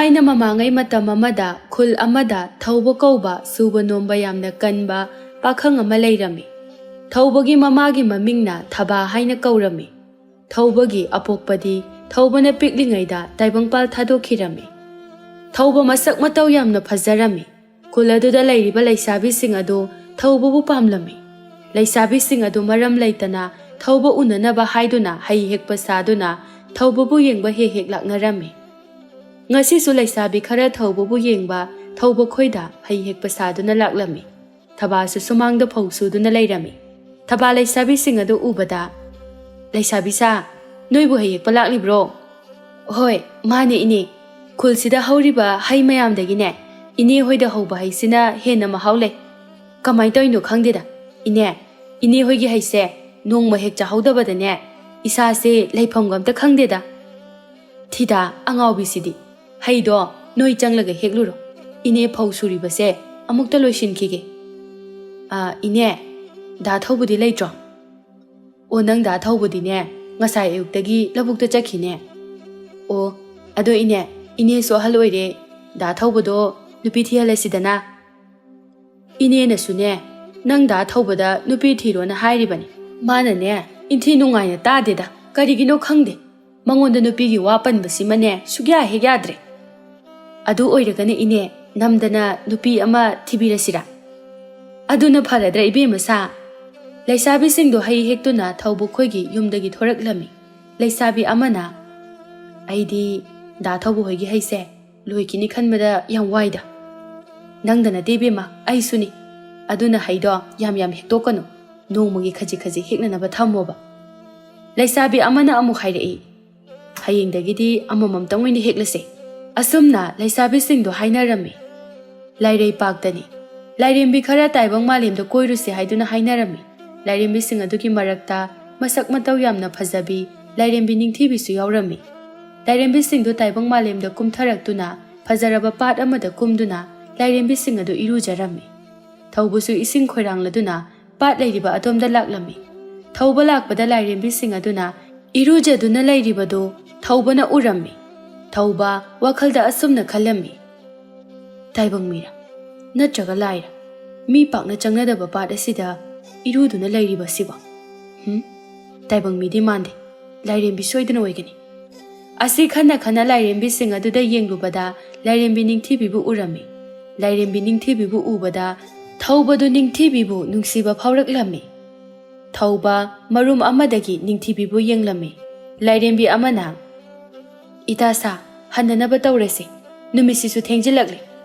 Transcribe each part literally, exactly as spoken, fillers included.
ꯊꯥꯏꯅ ꯃꯃꯥꯡꯉꯩ ꯃꯇꯝ ꯑꯃꯗ ꯈꯨꯜ ꯑꯃꯗ ꯊꯧꯕ ꯀꯧꯕ ꯁꯨꯕ ꯅꯣꯝꯕ ꯌꯥꯝꯅ ꯀꯟꯕ ꯄꯥꯈꯪ ꯑꯃ ꯂꯩꯔꯝꯃꯤ꯫ ꯊꯧꯕꯒꯤ ꯃꯃꯥꯒꯤ ꯃꯃꯤꯡꯅ ꯊꯕꯥ ꯍꯥꯏꯅ ꯀꯧꯔꯝꯃꯤ꯫ ꯊꯧꯕꯒꯤ ꯑꯄꯣꯛꯄꯗꯤ ꯊꯧꯕꯅ ꯄꯤꯛꯂꯤꯉꯩꯗ ꯇꯥꯏꯕꯪꯄꯥꯜ ꯊꯥꯗꯣꯛꯈꯤꯔꯝꯃꯤ꯫ ꯊꯧꯕ ꯃꯁꯛ ꯃꯇꯧ ꯌꯥꯝꯅ ꯐꯖꯔꯝꯃꯤ꯫ ꯈꯨꯜ ꯑꯗꯨꯗ ꯂꯩꯔꯤꯕ ꯂꯩꯁꯥꯕꯤꯁꯤꯡ ꯑꯗꯨ ꯊꯧꯕꯕꯨ ꯄꯥꯝꯂꯝꯃꯤ꯫ ꯂꯩꯁꯥꯕꯤꯁꯤꯡ ꯑꯗꯨ ꯃꯔꯝ ꯂꯩꯇꯅ ꯊꯧꯕ ꯎꯅꯅꯕ ꯍꯥꯏꯗꯨꯅ ꯍꯩ ꯍꯦꯛꯄ ꯁꯥꯗꯨꯅ ꯊꯧꯕꯕꯨ ꯌꯦꯡꯕ ꯍꯦꯛ ꯍꯦꯛ ꯂꯥꯛꯅꯔꯝꯃꯤ꯫ ꯉꯁꯤꯁꯨ ꯂꯩꯁꯥꯕꯤ ꯈꯔ ꯊꯧꯕꯕꯨ ꯌꯦꯡꯕ ꯊꯧꯕ ꯈꯣꯏꯗ ꯍꯩ ꯍꯦꯛꯄ ꯁꯥꯗꯨꯅ ꯂꯥꯛꯂꯝꯃꯤ꯫ ꯊꯕꯥꯁꯨ ꯁꯨꯃꯥꯡꯗ ꯐꯧ ꯁꯨꯗꯨꯅ ꯂꯩꯔꯝꯃꯤ꯫ ꯊꯕꯥ ꯂꯩꯁꯥꯕꯤꯁꯤꯡ ꯑꯗꯨ ꯎꯕꯗ, "ꯂꯩꯁꯥꯕꯤ ꯁꯥ, ꯅꯣꯏꯕꯨ ꯍꯩ ꯍꯦꯛꯄ ꯂꯥꯛꯂꯤꯕ꯭ꯔꯣ?" "ꯍꯣꯏ, ꯃꯥꯅꯦ ꯏꯅꯦ꯫ ꯈꯨꯜꯁꯤꯗ ꯍꯧꯔꯤꯕ ꯍꯩ ꯃꯌꯥꯝꯗꯒꯤꯅꯦ, ꯏꯅꯦ ꯍꯣꯏꯗ ꯍꯧꯕ ꯍꯩꯁꯤꯅ ꯍꯦꯟꯅ ꯃꯍꯥꯎ ꯂꯩ꯫ ꯀꯃꯥꯏꯅ ꯇꯧꯔꯤꯅꯣ ꯈꯪꯗꯦꯗ꯫ ꯏꯅꯦ, ꯏꯅꯦ ꯍꯣꯏꯒꯤ ꯍꯩꯁꯦ ꯅꯣꯡꯃ ꯍꯦꯛ ꯆꯥꯍꯧꯗꯕꯗꯅꯦ, ꯏꯁꯥꯁꯦ ꯂꯩꯐꯝꯒ ꯑꯝꯇ ꯈꯪꯗꯦꯗ꯫ ꯊꯤꯗꯥ ꯑꯉꯥꯎꯕꯤꯁꯤꯗꯤ, ꯍꯩꯗꯣ ꯅꯣꯏ ꯆꯪꯂꯒ ꯍꯦꯛꯂꯨꯔꯣ꯫ ꯏꯅꯦ ꯐꯧ ꯁꯨꯔꯤꯕꯁꯦ ꯑꯃꯨꯛꯇ ꯂꯣꯏꯁꯤꯟꯈꯤꯒꯦ꯫ ꯑ, ꯏꯅꯦ, ꯗꯥ ꯊꯧꯕꯗꯤ ꯂꯩꯇ꯭ꯔꯣ?" "ꯑꯣ, ꯅꯪ ꯗꯥ ꯊꯧꯕꯗꯤꯅꯦ, ꯉꯁꯥꯏ ꯑꯌꯨꯛꯇꯒꯤ ꯂꯧꯕꯨꯛꯇ ꯆꯠꯈꯤꯅꯦ꯫ ꯑꯣ, ꯑꯗꯣ ꯏꯅꯦ, ꯏꯅꯦꯁꯨ ꯑꯍꯜ ꯑꯣꯏꯔꯦ, ꯗꯥ ꯊꯧꯕꯗꯣ ꯅꯨꯄꯤ ꯊꯤꯍꯜꯂꯁꯤꯗꯅ꯫ ꯏꯅꯦꯅꯁꯨꯅꯦ, ꯅꯪ ꯗꯥ ꯊꯧꯕꯗ ꯅꯨꯄꯤ ꯊꯤꯔꯣꯅ ꯍꯥꯏꯔꯤꯕꯅꯤ꯫ ꯃꯥꯅꯅꯦ, ꯏꯟꯊꯤ ꯅꯨꯡꯉꯥꯏꯅ ꯇꯥꯗꯦꯗ, ꯀꯔꯤꯒꯤꯅꯣ ꯈꯪꯗꯦ꯫ ꯃꯉꯣꯟꯗ ꯅꯨꯄꯤꯒꯤ ꯋꯥ ꯄꯟꯕꯁꯤꯃꯅꯦ, ꯁꯨꯛꯌꯥ ꯍꯦꯛ ꯌꯥꯗ꯭ꯔꯦ꯫ ꯑꯗꯨ ꯑꯣꯏꯔꯒꯅ ꯏꯅꯦ, ꯅꯝꯗꯅ ꯅꯨꯄꯤ ꯑꯃ ꯊꯤꯕꯤꯔꯁꯤꯔꯥ? ꯑꯗꯨꯅ ꯐꯔꯗ꯭ꯔꯥ ꯏꯕꯦꯝꯃ ꯁꯥ?" ꯂꯩꯁꯥꯕꯤꯁꯤꯡꯗꯣ ꯍꯩ ꯍꯦꯛꯇꯨꯅ ꯊꯧꯕ ꯈꯣꯏꯒꯤ ꯌꯨꯝꯗꯒꯤ ꯊꯣꯔꯛꯂꯝꯃꯤ꯫ ꯂꯩꯁꯥꯕꯤ ꯑꯃꯅ, "ꯑꯩꯗꯤ ꯗꯥ ꯊꯧꯕ ꯍꯣꯏꯒꯤ ꯍꯩꯁꯦ ꯂꯣꯏꯈꯤꯅꯤ ꯈꯟꯕꯗ ꯌꯥꯝ ꯋꯥꯏꯗ꯫ ꯅꯪꯗ ꯅꯠꯇꯦ ꯏꯕꯦꯝꯃ, ꯑꯩꯁꯨꯅꯤ꯫ ꯑꯗꯨꯅ ꯍꯩꯗꯣ ꯌꯥꯝ ꯌꯥꯝ ꯍꯦꯛꯇꯣꯛꯀꯅꯨ꯫ ꯅꯣꯡꯃꯒꯤ ꯈꯖꯤꯛ ꯈꯖꯤꯛ ꯍꯦꯛꯅꯅꯕ ꯊꯝꯃꯣꯕ꯫" ꯂꯩꯁꯥꯕꯤ ꯑꯃꯅ ꯑꯃꯨꯛ ꯍꯥꯏꯔꯛꯏ, "ꯍꯌꯦꯡꯗꯒꯤꯗꯤ ꯑꯃꯃꯝꯇꯪ ꯑꯣꯏꯅ ꯍꯦꯛꯂꯁꯦ꯫" ꯑꯁꯨꯝꯅ ꯂꯩꯁꯥꯕꯤꯁꯤꯡꯗꯣ ꯍꯥꯏꯅꯔꯝꯃꯤ꯫ ꯂꯥꯏꯔꯩ ꯄꯥꯛꯇꯅꯤ꯫ ꯂꯥꯏꯔꯦꯝꯕꯤ ꯈꯔ ꯇꯥꯏꯕꯪ ꯃꯥꯂꯦꯝꯗ ꯀꯣꯏꯔꯨꯁꯦ ꯍꯥꯏꯗꯨꯅ ꯍꯥꯏꯅꯔꯝꯃꯤ꯫ ꯂꯥꯏꯔꯦꯝꯕꯤꯁꯤꯡ ꯑꯗꯨꯒꯤ ꯃꯔꯛꯇ ꯃꯁꯛ ꯃꯇꯧ ꯌꯥꯝꯅ ꯐꯖꯕꯤ ꯂꯥꯏꯔꯦꯝꯕꯤ ꯅꯤꯡꯊꯤꯕꯤꯁꯨ ꯌꯥꯎꯔꯝꯃꯤ꯫ ꯂꯥꯏꯔꯦꯝꯕꯤꯁꯤꯡꯗꯨ ꯇꯥꯏꯕꯪ ꯃꯥꯂꯦꯝꯗ ꯀꯨꯝꯊꯔꯛꯇꯨꯅ ꯐꯖꯔꯕ ꯄꯥꯠ ꯑꯃꯗ ꯀꯨꯝꯗꯨꯅ ꯂꯥꯏꯔꯦꯝꯕꯤꯁꯤꯡ ꯑꯗꯨ ꯏꯔꯨꯖꯔꯝꯃꯤ꯫ ꯊꯧꯕꯁꯨ ꯏꯁꯤꯡ ꯈꯣꯏꯔꯥꯡꯂꯗꯨꯅ ꯄꯥꯠ ꯂꯩꯔꯤꯕ ꯑꯗꯣꯝꯗ ꯂꯥꯛꯂꯝꯃꯤ꯫ ꯊꯧꯕ ꯂꯥꯛꯄꯗ ꯂꯥꯏꯔꯦꯝꯕꯤꯁꯤꯡ ꯑꯗꯨꯅ ꯏꯔꯨꯖꯗꯨꯅ ꯂꯩꯔꯤꯕꯗꯨ ꯊꯧꯕꯅ ꯎꯔꯝꯃꯤ꯫ ꯊꯧꯕ ꯋꯥꯈꯜꯗ ꯑꯁꯨꯝꯅ ꯈꯜꯂꯝꯃꯤ, "ꯇꯥꯏꯕꯪ ꯃꯤꯔꯥ? ꯅꯠꯇ꯭ꯔꯒ ꯂꯥꯏꯔꯥ? ꯃꯤ ꯄꯥꯛꯅ ꯆꯪꯅꯗꯕ ꯄꯥꯠ ꯑꯁꯤꯗ ꯏꯔꯨꯗꯨꯅ ꯂꯩꯔꯤꯕꯁꯤꯕꯣ? ꯍꯨꯝ? ꯇꯥꯏꯕꯪ ꯃꯤꯗꯤ ꯃꯥꯟꯗꯦ꯫ ꯂꯥꯏꯔꯦꯝꯕꯤ ꯁꯣꯏꯗꯅ ꯑꯣꯏꯒꯅꯤ꯫" ꯑꯁꯤ ꯈꯟꯅ ꯈꯟꯅ ꯂꯥꯏꯔꯦꯝꯕꯤꯁꯤꯡ ꯑꯗꯨꯗ ꯌꯦꯡꯂꯨꯕꯗ ꯂꯥꯏꯔꯦꯝꯕꯤ ꯅꯤꯡꯊꯤꯕꯤꯕꯨ ꯎꯔꯝꯃꯤ꯫ ꯂꯥꯏꯔꯦꯝꯕꯤ ꯅꯤꯡꯊꯤꯕꯤꯕꯨ ꯎꯕꯗ ꯊꯧꯕꯗꯨ ꯅꯤꯡꯊꯤꯕꯤꯕꯨ ꯅꯨꯡꯁꯤꯕ ꯐꯥꯎꯔꯛꯂꯝꯃꯤ꯫ ꯊꯧꯕ ꯃꯔꯨꯝ ꯑꯃꯗꯒꯤ ꯅꯤꯡꯊꯤꯕꯤꯕꯨ ꯌꯦꯡꯂꯝꯃꯤ꯫ ꯂꯥꯏꯔꯦꯝꯕꯤ ꯑꯃꯅ, "ꯏꯇꯥ ꯁꯥ, ꯍꯟꯅꯅꯕ ꯇꯧꯔꯁꯤ꯫ ꯅꯨꯃꯤꯠꯁꯤꯁꯨ ꯊꯦꯡꯖꯤꯜꯂꯛꯂꯦ꯫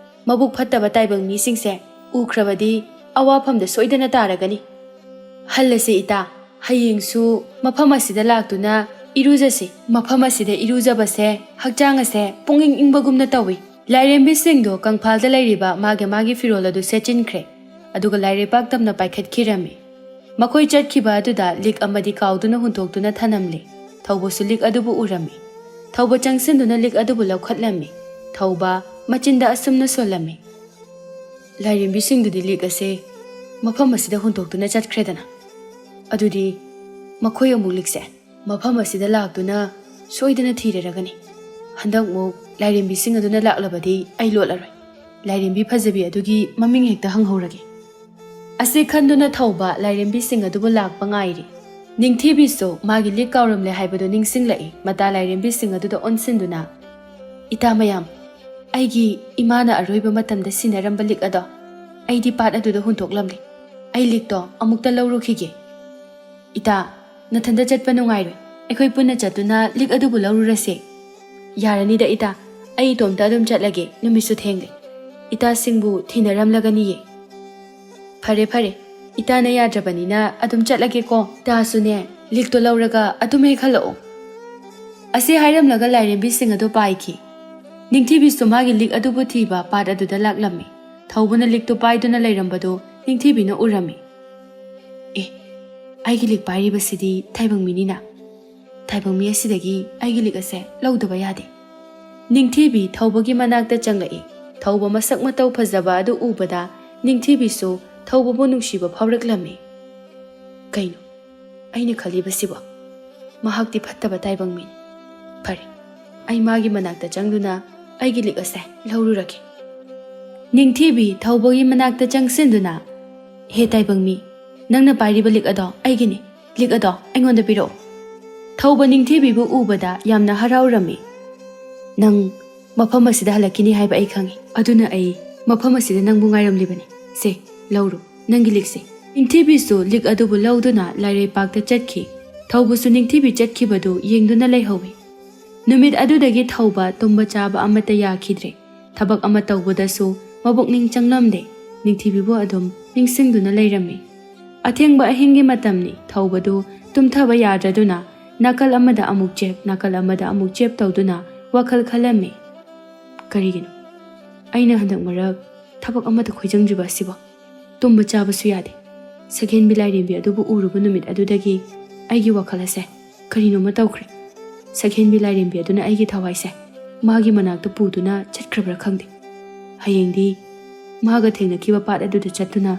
ꯃꯕꯨꯛ ꯐꯠꯇꯕ ꯇꯥꯏꯕꯪ ꯃꯤꯁꯤꯡꯁꯦ ꯎꯈ꯭ꯔꯕꯗꯤ ꯑꯋꯥꯐꯝꯗ ꯁꯣꯏꯗꯅ ꯇꯥꯔꯒꯅꯤ꯫ ꯍꯜꯂꯁꯤ ꯏꯇꯥ, ꯍꯌꯦꯡꯁꯨ ꯃꯐꯝ ꯑꯁꯤꯗ ꯂꯥꯛꯇꯨꯅ ꯏꯔꯨꯖꯁꯤ꯫ ꯃꯐꯝ ꯑꯁꯤꯗ ꯏꯔꯨꯖꯕꯁꯦ ꯍꯛꯆꯥꯡ ꯑꯁꯦ ꯄꯨꯛꯅꯤꯡ ꯏꯪꯕꯒꯨꯝꯅ ꯇꯧꯏ꯫" ꯂꯥꯏꯔꯦꯝꯕꯤꯁꯤꯡꯗꯣ ꯀꯪꯐꯥꯜꯗ ꯂꯩꯔꯤꯕ ꯃꯥꯒꯤ ꯃꯥꯒꯤ ꯐꯤꯔꯣꯜ ꯑꯗꯨ ꯁꯦꯠꯆꯤꯟꯈ꯭ꯔꯦ꯫ ꯑꯗꯨꯒ ꯂꯥꯏꯔꯩꯄꯥꯛ ꯇꯝꯅ ꯄꯥꯏꯈꯠꯈꯤꯔꯝꯃꯤ꯫ ꯃꯈꯣꯏ ꯆꯠꯈꯤꯕ ꯑꯗꯨꯗ ꯂꯤꯛ ꯑꯃꯗꯤ ꯀꯥꯎꯗꯨꯅ ꯍꯨꯟꯗꯣꯛꯇꯨꯅ ꯊꯅꯝꯂꯦ꯫ ꯊꯧꯕꯁꯨ ꯂꯤꯛ ꯑꯗꯨꯕꯨ ꯎꯔꯝꯃꯤ꯫ ꯊꯧꯕ ꯆꯪꯁꯤꯟꯗꯨꯅ ꯂꯤꯛ ꯑꯗꯨꯕꯨ ꯂꯧꯈꯠꯂꯝꯃꯤ꯫ ꯊꯧꯕ ꯃꯆꯤꯟꯗ ꯑꯁꯨꯝꯅ ꯁꯣꯜꯂꯝꯃꯤ, "ꯂꯥꯏꯔꯦꯝꯕꯤꯁꯤꯡꯗꯨꯗꯤ ꯂꯤꯛ ꯑꯁꯦ ꯃꯐꯝ ꯑꯁꯤꯗ ꯍꯨꯟꯗꯣꯛꯇꯨꯅ ꯆꯠꯈ꯭ꯔꯦꯗꯅ꯫ ꯑꯗꯨꯗꯤ ꯃꯈꯣꯏ ꯑꯃꯨꯛ ꯂꯤꯛꯁꯦ ꯃꯐꯝ ꯑꯁꯤꯗ ꯂꯥꯛꯇꯨꯅ ꯁꯣꯏꯗꯅ ꯊꯤꯔꯔꯒꯅꯤ꯫ ꯍꯟꯗꯛꯃꯨꯛ ꯂꯥꯏꯔꯦꯝꯕꯤꯁꯤꯡ ꯑꯗꯨꯅ ꯂꯥꯛꯂꯕꯗꯤ ꯑꯩ ꯂꯣꯠꯂꯔꯣꯏ꯫ ꯂꯥꯏꯔꯦꯝꯕꯤ ꯐꯖꯕꯤ ꯑꯗꯨꯒꯤ ꯃꯃꯤꯡ ꯍꯦꯛꯇ ꯍꯪꯍꯧꯔꯒꯦ꯫" ꯑꯁꯤ ꯈꯟꯗꯨꯅ ꯊꯧꯕ ꯂꯥꯏꯔꯦꯝꯕꯤꯁꯤꯡ ꯑꯗꯨꯕꯨ ꯂꯥꯛꯄ ꯉꯥꯏꯔꯤ꯫ ꯅꯤꯡꯊꯤꯕꯤꯁꯨ ꯃꯥꯒꯤ ꯂꯤꯛ ꯀꯥꯎꯔꯝꯂꯦ ꯍꯥꯏꯕꯗꯨ ꯅꯤꯡꯁꯤꯡꯂꯛꯏ꯫ ꯃꯇꯥ ꯂꯥꯏꯔꯦꯝꯕꯤꯁꯤꯡ ꯑꯗꯨꯗ ꯑꯣꯟꯁꯤꯟꯗꯨꯅ, "ꯏꯇꯥ ꯃꯌꯥꯝ, ꯑꯩꯒꯤ ꯏꯃꯥꯅ ꯑꯔꯣꯏꯕ ꯃꯇꯝꯗ ꯁꯤꯟꯅꯔꯝꯕ ꯂꯤꯛ ꯑꯗꯣ ꯑꯩꯗꯤ ꯄꯥꯠ ꯑꯗꯨꯗ ꯍꯨꯟꯗꯣꯛꯂꯝꯂꯦ꯫ ꯑꯩ ꯂꯤꯛꯇꯣ ꯑꯃꯨꯛꯇ ꯂꯧꯔꯨꯈꯤꯒꯦ꯫ ꯏꯇꯥ, ꯅꯊꯟꯗ ꯆꯠꯄ ꯅꯨꯡꯉꯥꯏꯔꯣꯏ꯫ ꯑꯩꯈꯣꯏ ꯄꯨꯟꯅ ꯆꯠꯇꯨꯅ ꯂꯤꯛ ꯑꯗꯨꯕꯨ ꯂꯧꯔꯨꯔꯁꯦ꯫" "ꯌꯥꯔꯅꯤꯗ ꯏꯇꯥ, ꯑꯩ ꯏꯇꯣꯝꯇ ꯑꯗꯨꯝ ꯆꯠꯂꯒꯦ꯫ ꯅꯨꯃꯤꯠꯁꯨ ꯊꯦꯡꯂꯦ꯫ ꯏꯇꯥꯁꯤꯡꯕꯨ ꯊꯤꯅꯔꯝꯂꯒꯅꯤꯌꯦ꯫" "ꯐꯔꯦ ꯐꯔꯦ, ꯏꯇꯥꯅ ꯌꯥꯗ꯭ꯔꯕꯅꯤꯅ ꯑꯗꯨꯝ ꯆꯠꯂꯒꯦꯀꯣ꯫ ꯏꯇꯥꯁꯨꯅꯦ, ꯂꯤꯛꯇꯣ ꯂꯧꯔꯒ ꯑꯗꯨꯝ ꯍꯦꯛ ꯍꯜꯂꯛꯑꯣ꯫" ꯑꯁꯤ ꯍꯥꯏꯔꯝꯂꯒ ꯂꯥꯏꯔꯦꯝꯕꯤꯁꯤꯡ ꯑꯗꯨ ꯄꯥꯏꯈꯤ꯫ ꯅꯤꯡꯊꯤꯕꯤꯁꯨ ꯃꯥꯒꯤ ꯂꯤꯛ ꯑꯗꯨꯕꯨ ꯊꯤꯕ ꯄꯥꯠ ꯑꯗꯨꯗ ꯂꯥꯛꯂꯝꯃꯤ꯫ ꯊꯧꯕꯅ ꯂꯤꯛꯇꯨ ꯄꯥꯏꯗꯨꯅ ꯂꯩꯔꯝꯕꯗꯨ ꯅꯤꯡꯊꯤꯕꯤꯅ ꯎꯔꯝꯃꯤ꯫ "ꯑꯦ, ꯑꯩꯒꯤ ꯂꯤꯛ ꯄꯥꯏꯔꯤꯕꯁꯤꯗꯤ ꯇꯥꯏꯕꯪ ꯃꯤꯅꯤꯅ꯫ ꯇꯥꯏꯕꯪ ꯃꯤ ꯑꯁꯤꯗꯒꯤ ꯑꯩꯒꯤ ꯂꯤꯛ ꯑꯁꯦ ꯂꯧꯗꯕ ꯌꯥꯗꯦ꯫" ꯅꯤꯡꯊꯤꯕꯤ ꯊꯧꯕꯒꯤ ꯃꯅꯥꯛꯇ ꯆꯪꯂꯛꯏ꯫ ꯊꯧꯕ ꯃꯁꯛ ꯃꯇꯧ ꯐꯖꯕ ꯑꯗꯨ ꯎꯕꯗ ꯅꯤꯡꯊꯤꯕꯤꯁꯨ ꯊꯧꯕꯕꯨ ꯅꯨꯡꯁꯤꯕ ꯐꯥꯎꯔꯛꯂꯝꯃꯤ꯫ "ꯀꯩꯅꯣ ꯑꯩꯅ ꯈꯜꯂꯤꯕꯁꯤꯕꯣ? ꯃꯍꯥꯛꯇꯤ ꯐꯠꯇꯕ ꯇꯥꯏꯕꯪ ꯃꯤꯅꯤ꯫ ꯐꯔꯦ, ꯑꯩ ꯃꯥꯒꯤ ꯃꯅꯥꯛꯇ ꯆꯪꯗꯨꯅ ꯑꯩꯒꯤ ꯂꯤꯛ ꯑꯁꯦ ꯂꯧꯔꯨꯔꯒꯦ꯫ ꯅꯤꯡꯊꯤꯕꯤ ꯊꯧꯕꯒꯤ ꯃꯅꯥꯛꯇ ꯆꯪꯁꯤꯟꯗꯨꯅ, "ꯍꯦ ꯇꯥꯏꯕꯪꯃꯤ, ꯅꯪꯅ ꯄꯥꯏꯔꯤꯕ ꯂꯤꯛ ꯑꯗꯣ ꯑꯩꯒꯤꯅꯤ꯫ ꯂꯤꯛ ꯑꯗꯣ ꯑꯩꯉꯣꯟꯗ ꯄꯤꯔꯛꯑꯣ꯫" ꯊꯧꯕ ꯅꯤꯡꯊꯤꯕꯤꯕꯨ ꯎꯕꯗ ꯌꯥꯝꯅ ꯍꯔꯥꯎꯔꯝꯃꯤ꯫ "ꯅꯪ ꯃꯐꯝ ꯑꯁꯤꯗ ꯍꯜꯂꯛꯈꯤꯅꯤ ꯍꯥꯏꯕ ꯑꯩ ꯈꯪꯏ꯫ ꯑꯗꯨꯅ ꯑꯩ ꯃꯐꯝ ꯑꯁꯤꯗ ꯅꯪꯕꯨ ꯉꯥꯏꯔꯝꯂꯤꯕꯅꯤ꯫ ꯁꯦ, ꯂꯧꯔꯣ ꯅꯪꯒꯤ ꯂꯤꯛꯁꯦ꯫" ꯅꯤꯡꯊꯤꯕꯤꯁꯨ ꯂꯤꯛ ꯑꯗꯨꯕꯨ ꯂꯧꯗꯨꯅ ꯂꯥꯏꯔꯩꯄꯥꯛꯇ ꯆꯠꯈꯤ꯫ ꯊꯧꯕꯁꯨ ꯅꯤꯡꯊꯤꯕꯤ ꯆꯠꯈꯤꯕꯗꯨ ꯌꯦꯡꯗꯨꯅ ꯂꯩꯍꯧꯏ꯫ ꯅꯨꯃꯤꯠ ꯑꯗꯨꯗꯒꯤ ꯊꯧꯕ ꯇꯨꯝꯕ ꯆꯥꯕ ꯑꯃꯠꯇ ꯌꯥꯈꯤꯗ꯭ꯔꯦ꯫ ꯊꯕꯛ ꯑꯃ ꯇꯧꯕꯗꯁꯨ ꯃꯕꯨꯛꯅꯤꯡ ꯆꯪꯂꯝꯗꯦ꯫ ꯅꯤꯡꯊꯤꯕꯤꯕꯨ ꯑꯗꯨꯝ ꯅꯤꯡꯁꯤꯡꯗꯨꯅ ꯂꯩꯔꯝꯃꯤ꯫ ꯑꯊꯦꯡꯕ ꯑꯍꯤꯡꯒꯤ ꯃꯇꯝꯅꯤ꯫ ꯊꯧꯕꯗꯨ ꯇꯨꯝꯊꯕ ꯌꯥꯗ꯭ꯔꯗꯨꯅ ꯅꯥꯀꯜ ꯑꯃꯗ ꯑꯃꯨꯛ ꯆꯦꯞ, ꯅꯥꯀꯜ ꯑꯃꯗ ꯑꯃꯨꯛ ꯆꯦꯞ ꯇꯧꯗꯨꯅ ꯋꯥꯈꯜ ꯈꯜꯂꯝꯃꯤ꯫ "ꯀꯔꯤꯒꯤꯅꯣ ꯑꯩꯅ ꯍꯟꯗꯛ ꯃꯔꯛ ꯊꯕꯛ ꯑꯃꯠꯇ ꯈꯣꯏꯖꯪꯗ꯭ꯔꯤꯕ ꯑꯁꯤꯕꯣ? ꯇꯨꯝꯕ ꯆꯥꯕꯁꯨ ꯌꯥꯗꯦ꯫ ꯁꯛꯍꯦꯟꯕꯤ ꯂꯥꯏꯔꯦꯝꯕꯤ ꯑꯗꯨꯕꯨ ꯎꯔꯨꯕ ꯅꯨꯃꯤꯠ ꯑꯗꯨꯗꯒꯤ ꯑꯩꯒꯤ ꯋꯥꯈꯜ ꯑꯁꯦ ꯀꯔꯤꯅꯣꯃ ꯇꯧꯈ꯭ꯔꯦ꯫ ꯁꯛꯍꯦꯟꯕꯤ ꯂꯥꯏꯔꯦꯝꯕꯤ ꯑꯗꯨꯅ ꯑꯩꯒꯤ ꯊꯋꯥꯏꯁꯦ ꯃꯥꯒꯤ ꯃꯅꯥꯛꯇ ꯄꯨꯗꯨꯅ ꯆꯠꯈ꯭ꯔꯕ꯭ꯔꯥ ꯈꯪꯗꯦ꯫ ꯍꯌꯦꯡꯗꯤ ꯃꯥꯒ ꯊꯦꯡꯅꯈꯤꯕ ꯄꯥꯠ ꯑꯗꯨꯗ ꯆꯠꯇꯨꯅ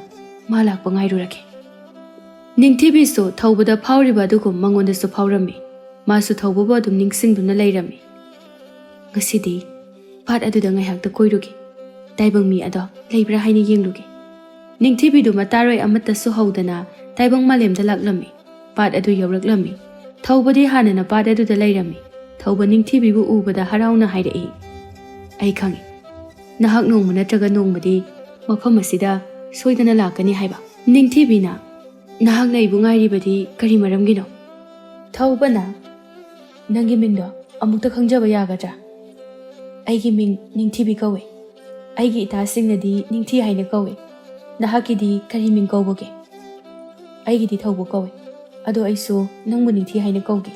ꯃꯥ ꯂꯥꯛꯄ ꯉꯥꯏꯔꯨꯔꯒꯦ꯫" ꯅꯤꯡꯊꯤꯕꯤꯁꯨ ꯊꯧꯕꯗ ꯐꯥꯎꯔꯤꯕ ꯑꯗꯨꯒꯨꯝ ꯃꯉꯣꯟꯗꯁꯨ ꯐꯥꯎꯔꯝꯃꯤ꯫ ꯃꯥꯁꯨ ꯊꯧꯕꯕꯨ ꯑꯗꯨꯝ ꯅꯤꯡꯁꯤꯡꯗꯨꯅ ꯂꯩꯔꯝꯃꯤ꯫ "ꯉꯁꯤꯗꯤ ꯄꯥꯠ ꯑꯗꯨꯗ ꯉꯥꯏꯍꯥꯛꯇ ꯀꯣꯏꯔꯨꯒꯦ꯫ ꯇꯥꯏꯕꯪ ꯃꯤ ꯑꯗꯣ ꯂꯩꯕ꯭ꯔꯥ ꯍꯥꯏꯅ ꯌꯦꯡꯂꯨꯒꯦ꯫" ꯅꯤꯡꯊꯤꯕꯤꯗꯨ ꯃꯇꯥꯔꯣꯏ ꯑꯃꯠꯇꯁꯨ ꯍꯧꯗꯅ ꯇꯥꯏꯕꯪ ꯃꯥꯂꯦꯝꯗ ꯂꯥꯛꯂꯝꯃꯤ꯫ ꯄꯥꯠ ꯑꯗꯨ ꯌꯧꯔꯛꯂꯝꯃꯤ꯫ ꯊꯧꯕꯗꯤ ꯍꯥꯟꯅꯅ ꯄꯥꯠ ꯑꯗꯨꯗ ꯂꯩꯔꯝꯃꯤ꯫ ꯊꯧꯕ ꯅꯤꯡꯊꯤꯕꯤꯕꯨ ꯎꯕꯗ ꯍꯔꯥꯎꯅ ꯍꯥꯏꯔꯛꯏ, "ꯑꯩ ꯈꯪꯏ, ꯅꯍꯥꯛ ꯅꯣꯡꯃ ꯅꯠꯇ꯭ꯔꯒ ꯅꯣꯡꯃꯗꯤ ꯃꯐꯝ ꯑꯁꯤꯗ ꯁꯣꯏꯗꯅ ꯂꯥꯛꯀꯅꯤ ꯍꯥꯏꯕ꯫" ꯅꯤꯡꯊꯤꯕꯤꯅ, "ꯅꯍꯥꯛꯅ ꯑꯩꯕꯨ ꯉꯥꯏꯔꯤꯕꯗꯤ ꯀꯔꯤ ꯃꯔꯝꯒꯤꯅꯣ?" ꯊꯧꯕꯅ, "ꯅꯪꯒꯤ ꯃꯤꯡꯗꯣ ꯑꯃꯨꯛꯇ ꯈꯪꯖꯕ ꯌꯥꯒꯗ꯭ꯔꯥ?" "ꯑꯩꯒꯤ ꯃꯤꯡ ꯅꯤꯡꯊꯤꯕꯤ ꯀꯧꯏ꯫ ꯑꯩꯒꯤ ꯏꯇꯥꯁꯤꯡꯅꯗꯤ ꯅꯤꯡꯊꯤ ꯍꯥꯏꯅ ꯀꯧꯏ꯫ ꯅꯍꯥꯛꯀꯤꯗꯤ ꯀꯔꯤ ꯃꯤꯡ ꯀꯧꯕꯒꯦ?" "ꯑꯩꯒꯤꯗꯤ ꯊꯧꯕ ꯀꯧꯏ꯫ ꯑꯗꯣ ꯑꯩꯁꯨ ꯅꯪꯕꯨ ꯅꯤꯡꯊꯤ ꯍꯥꯏꯅ ꯀꯧꯒꯦ꯫"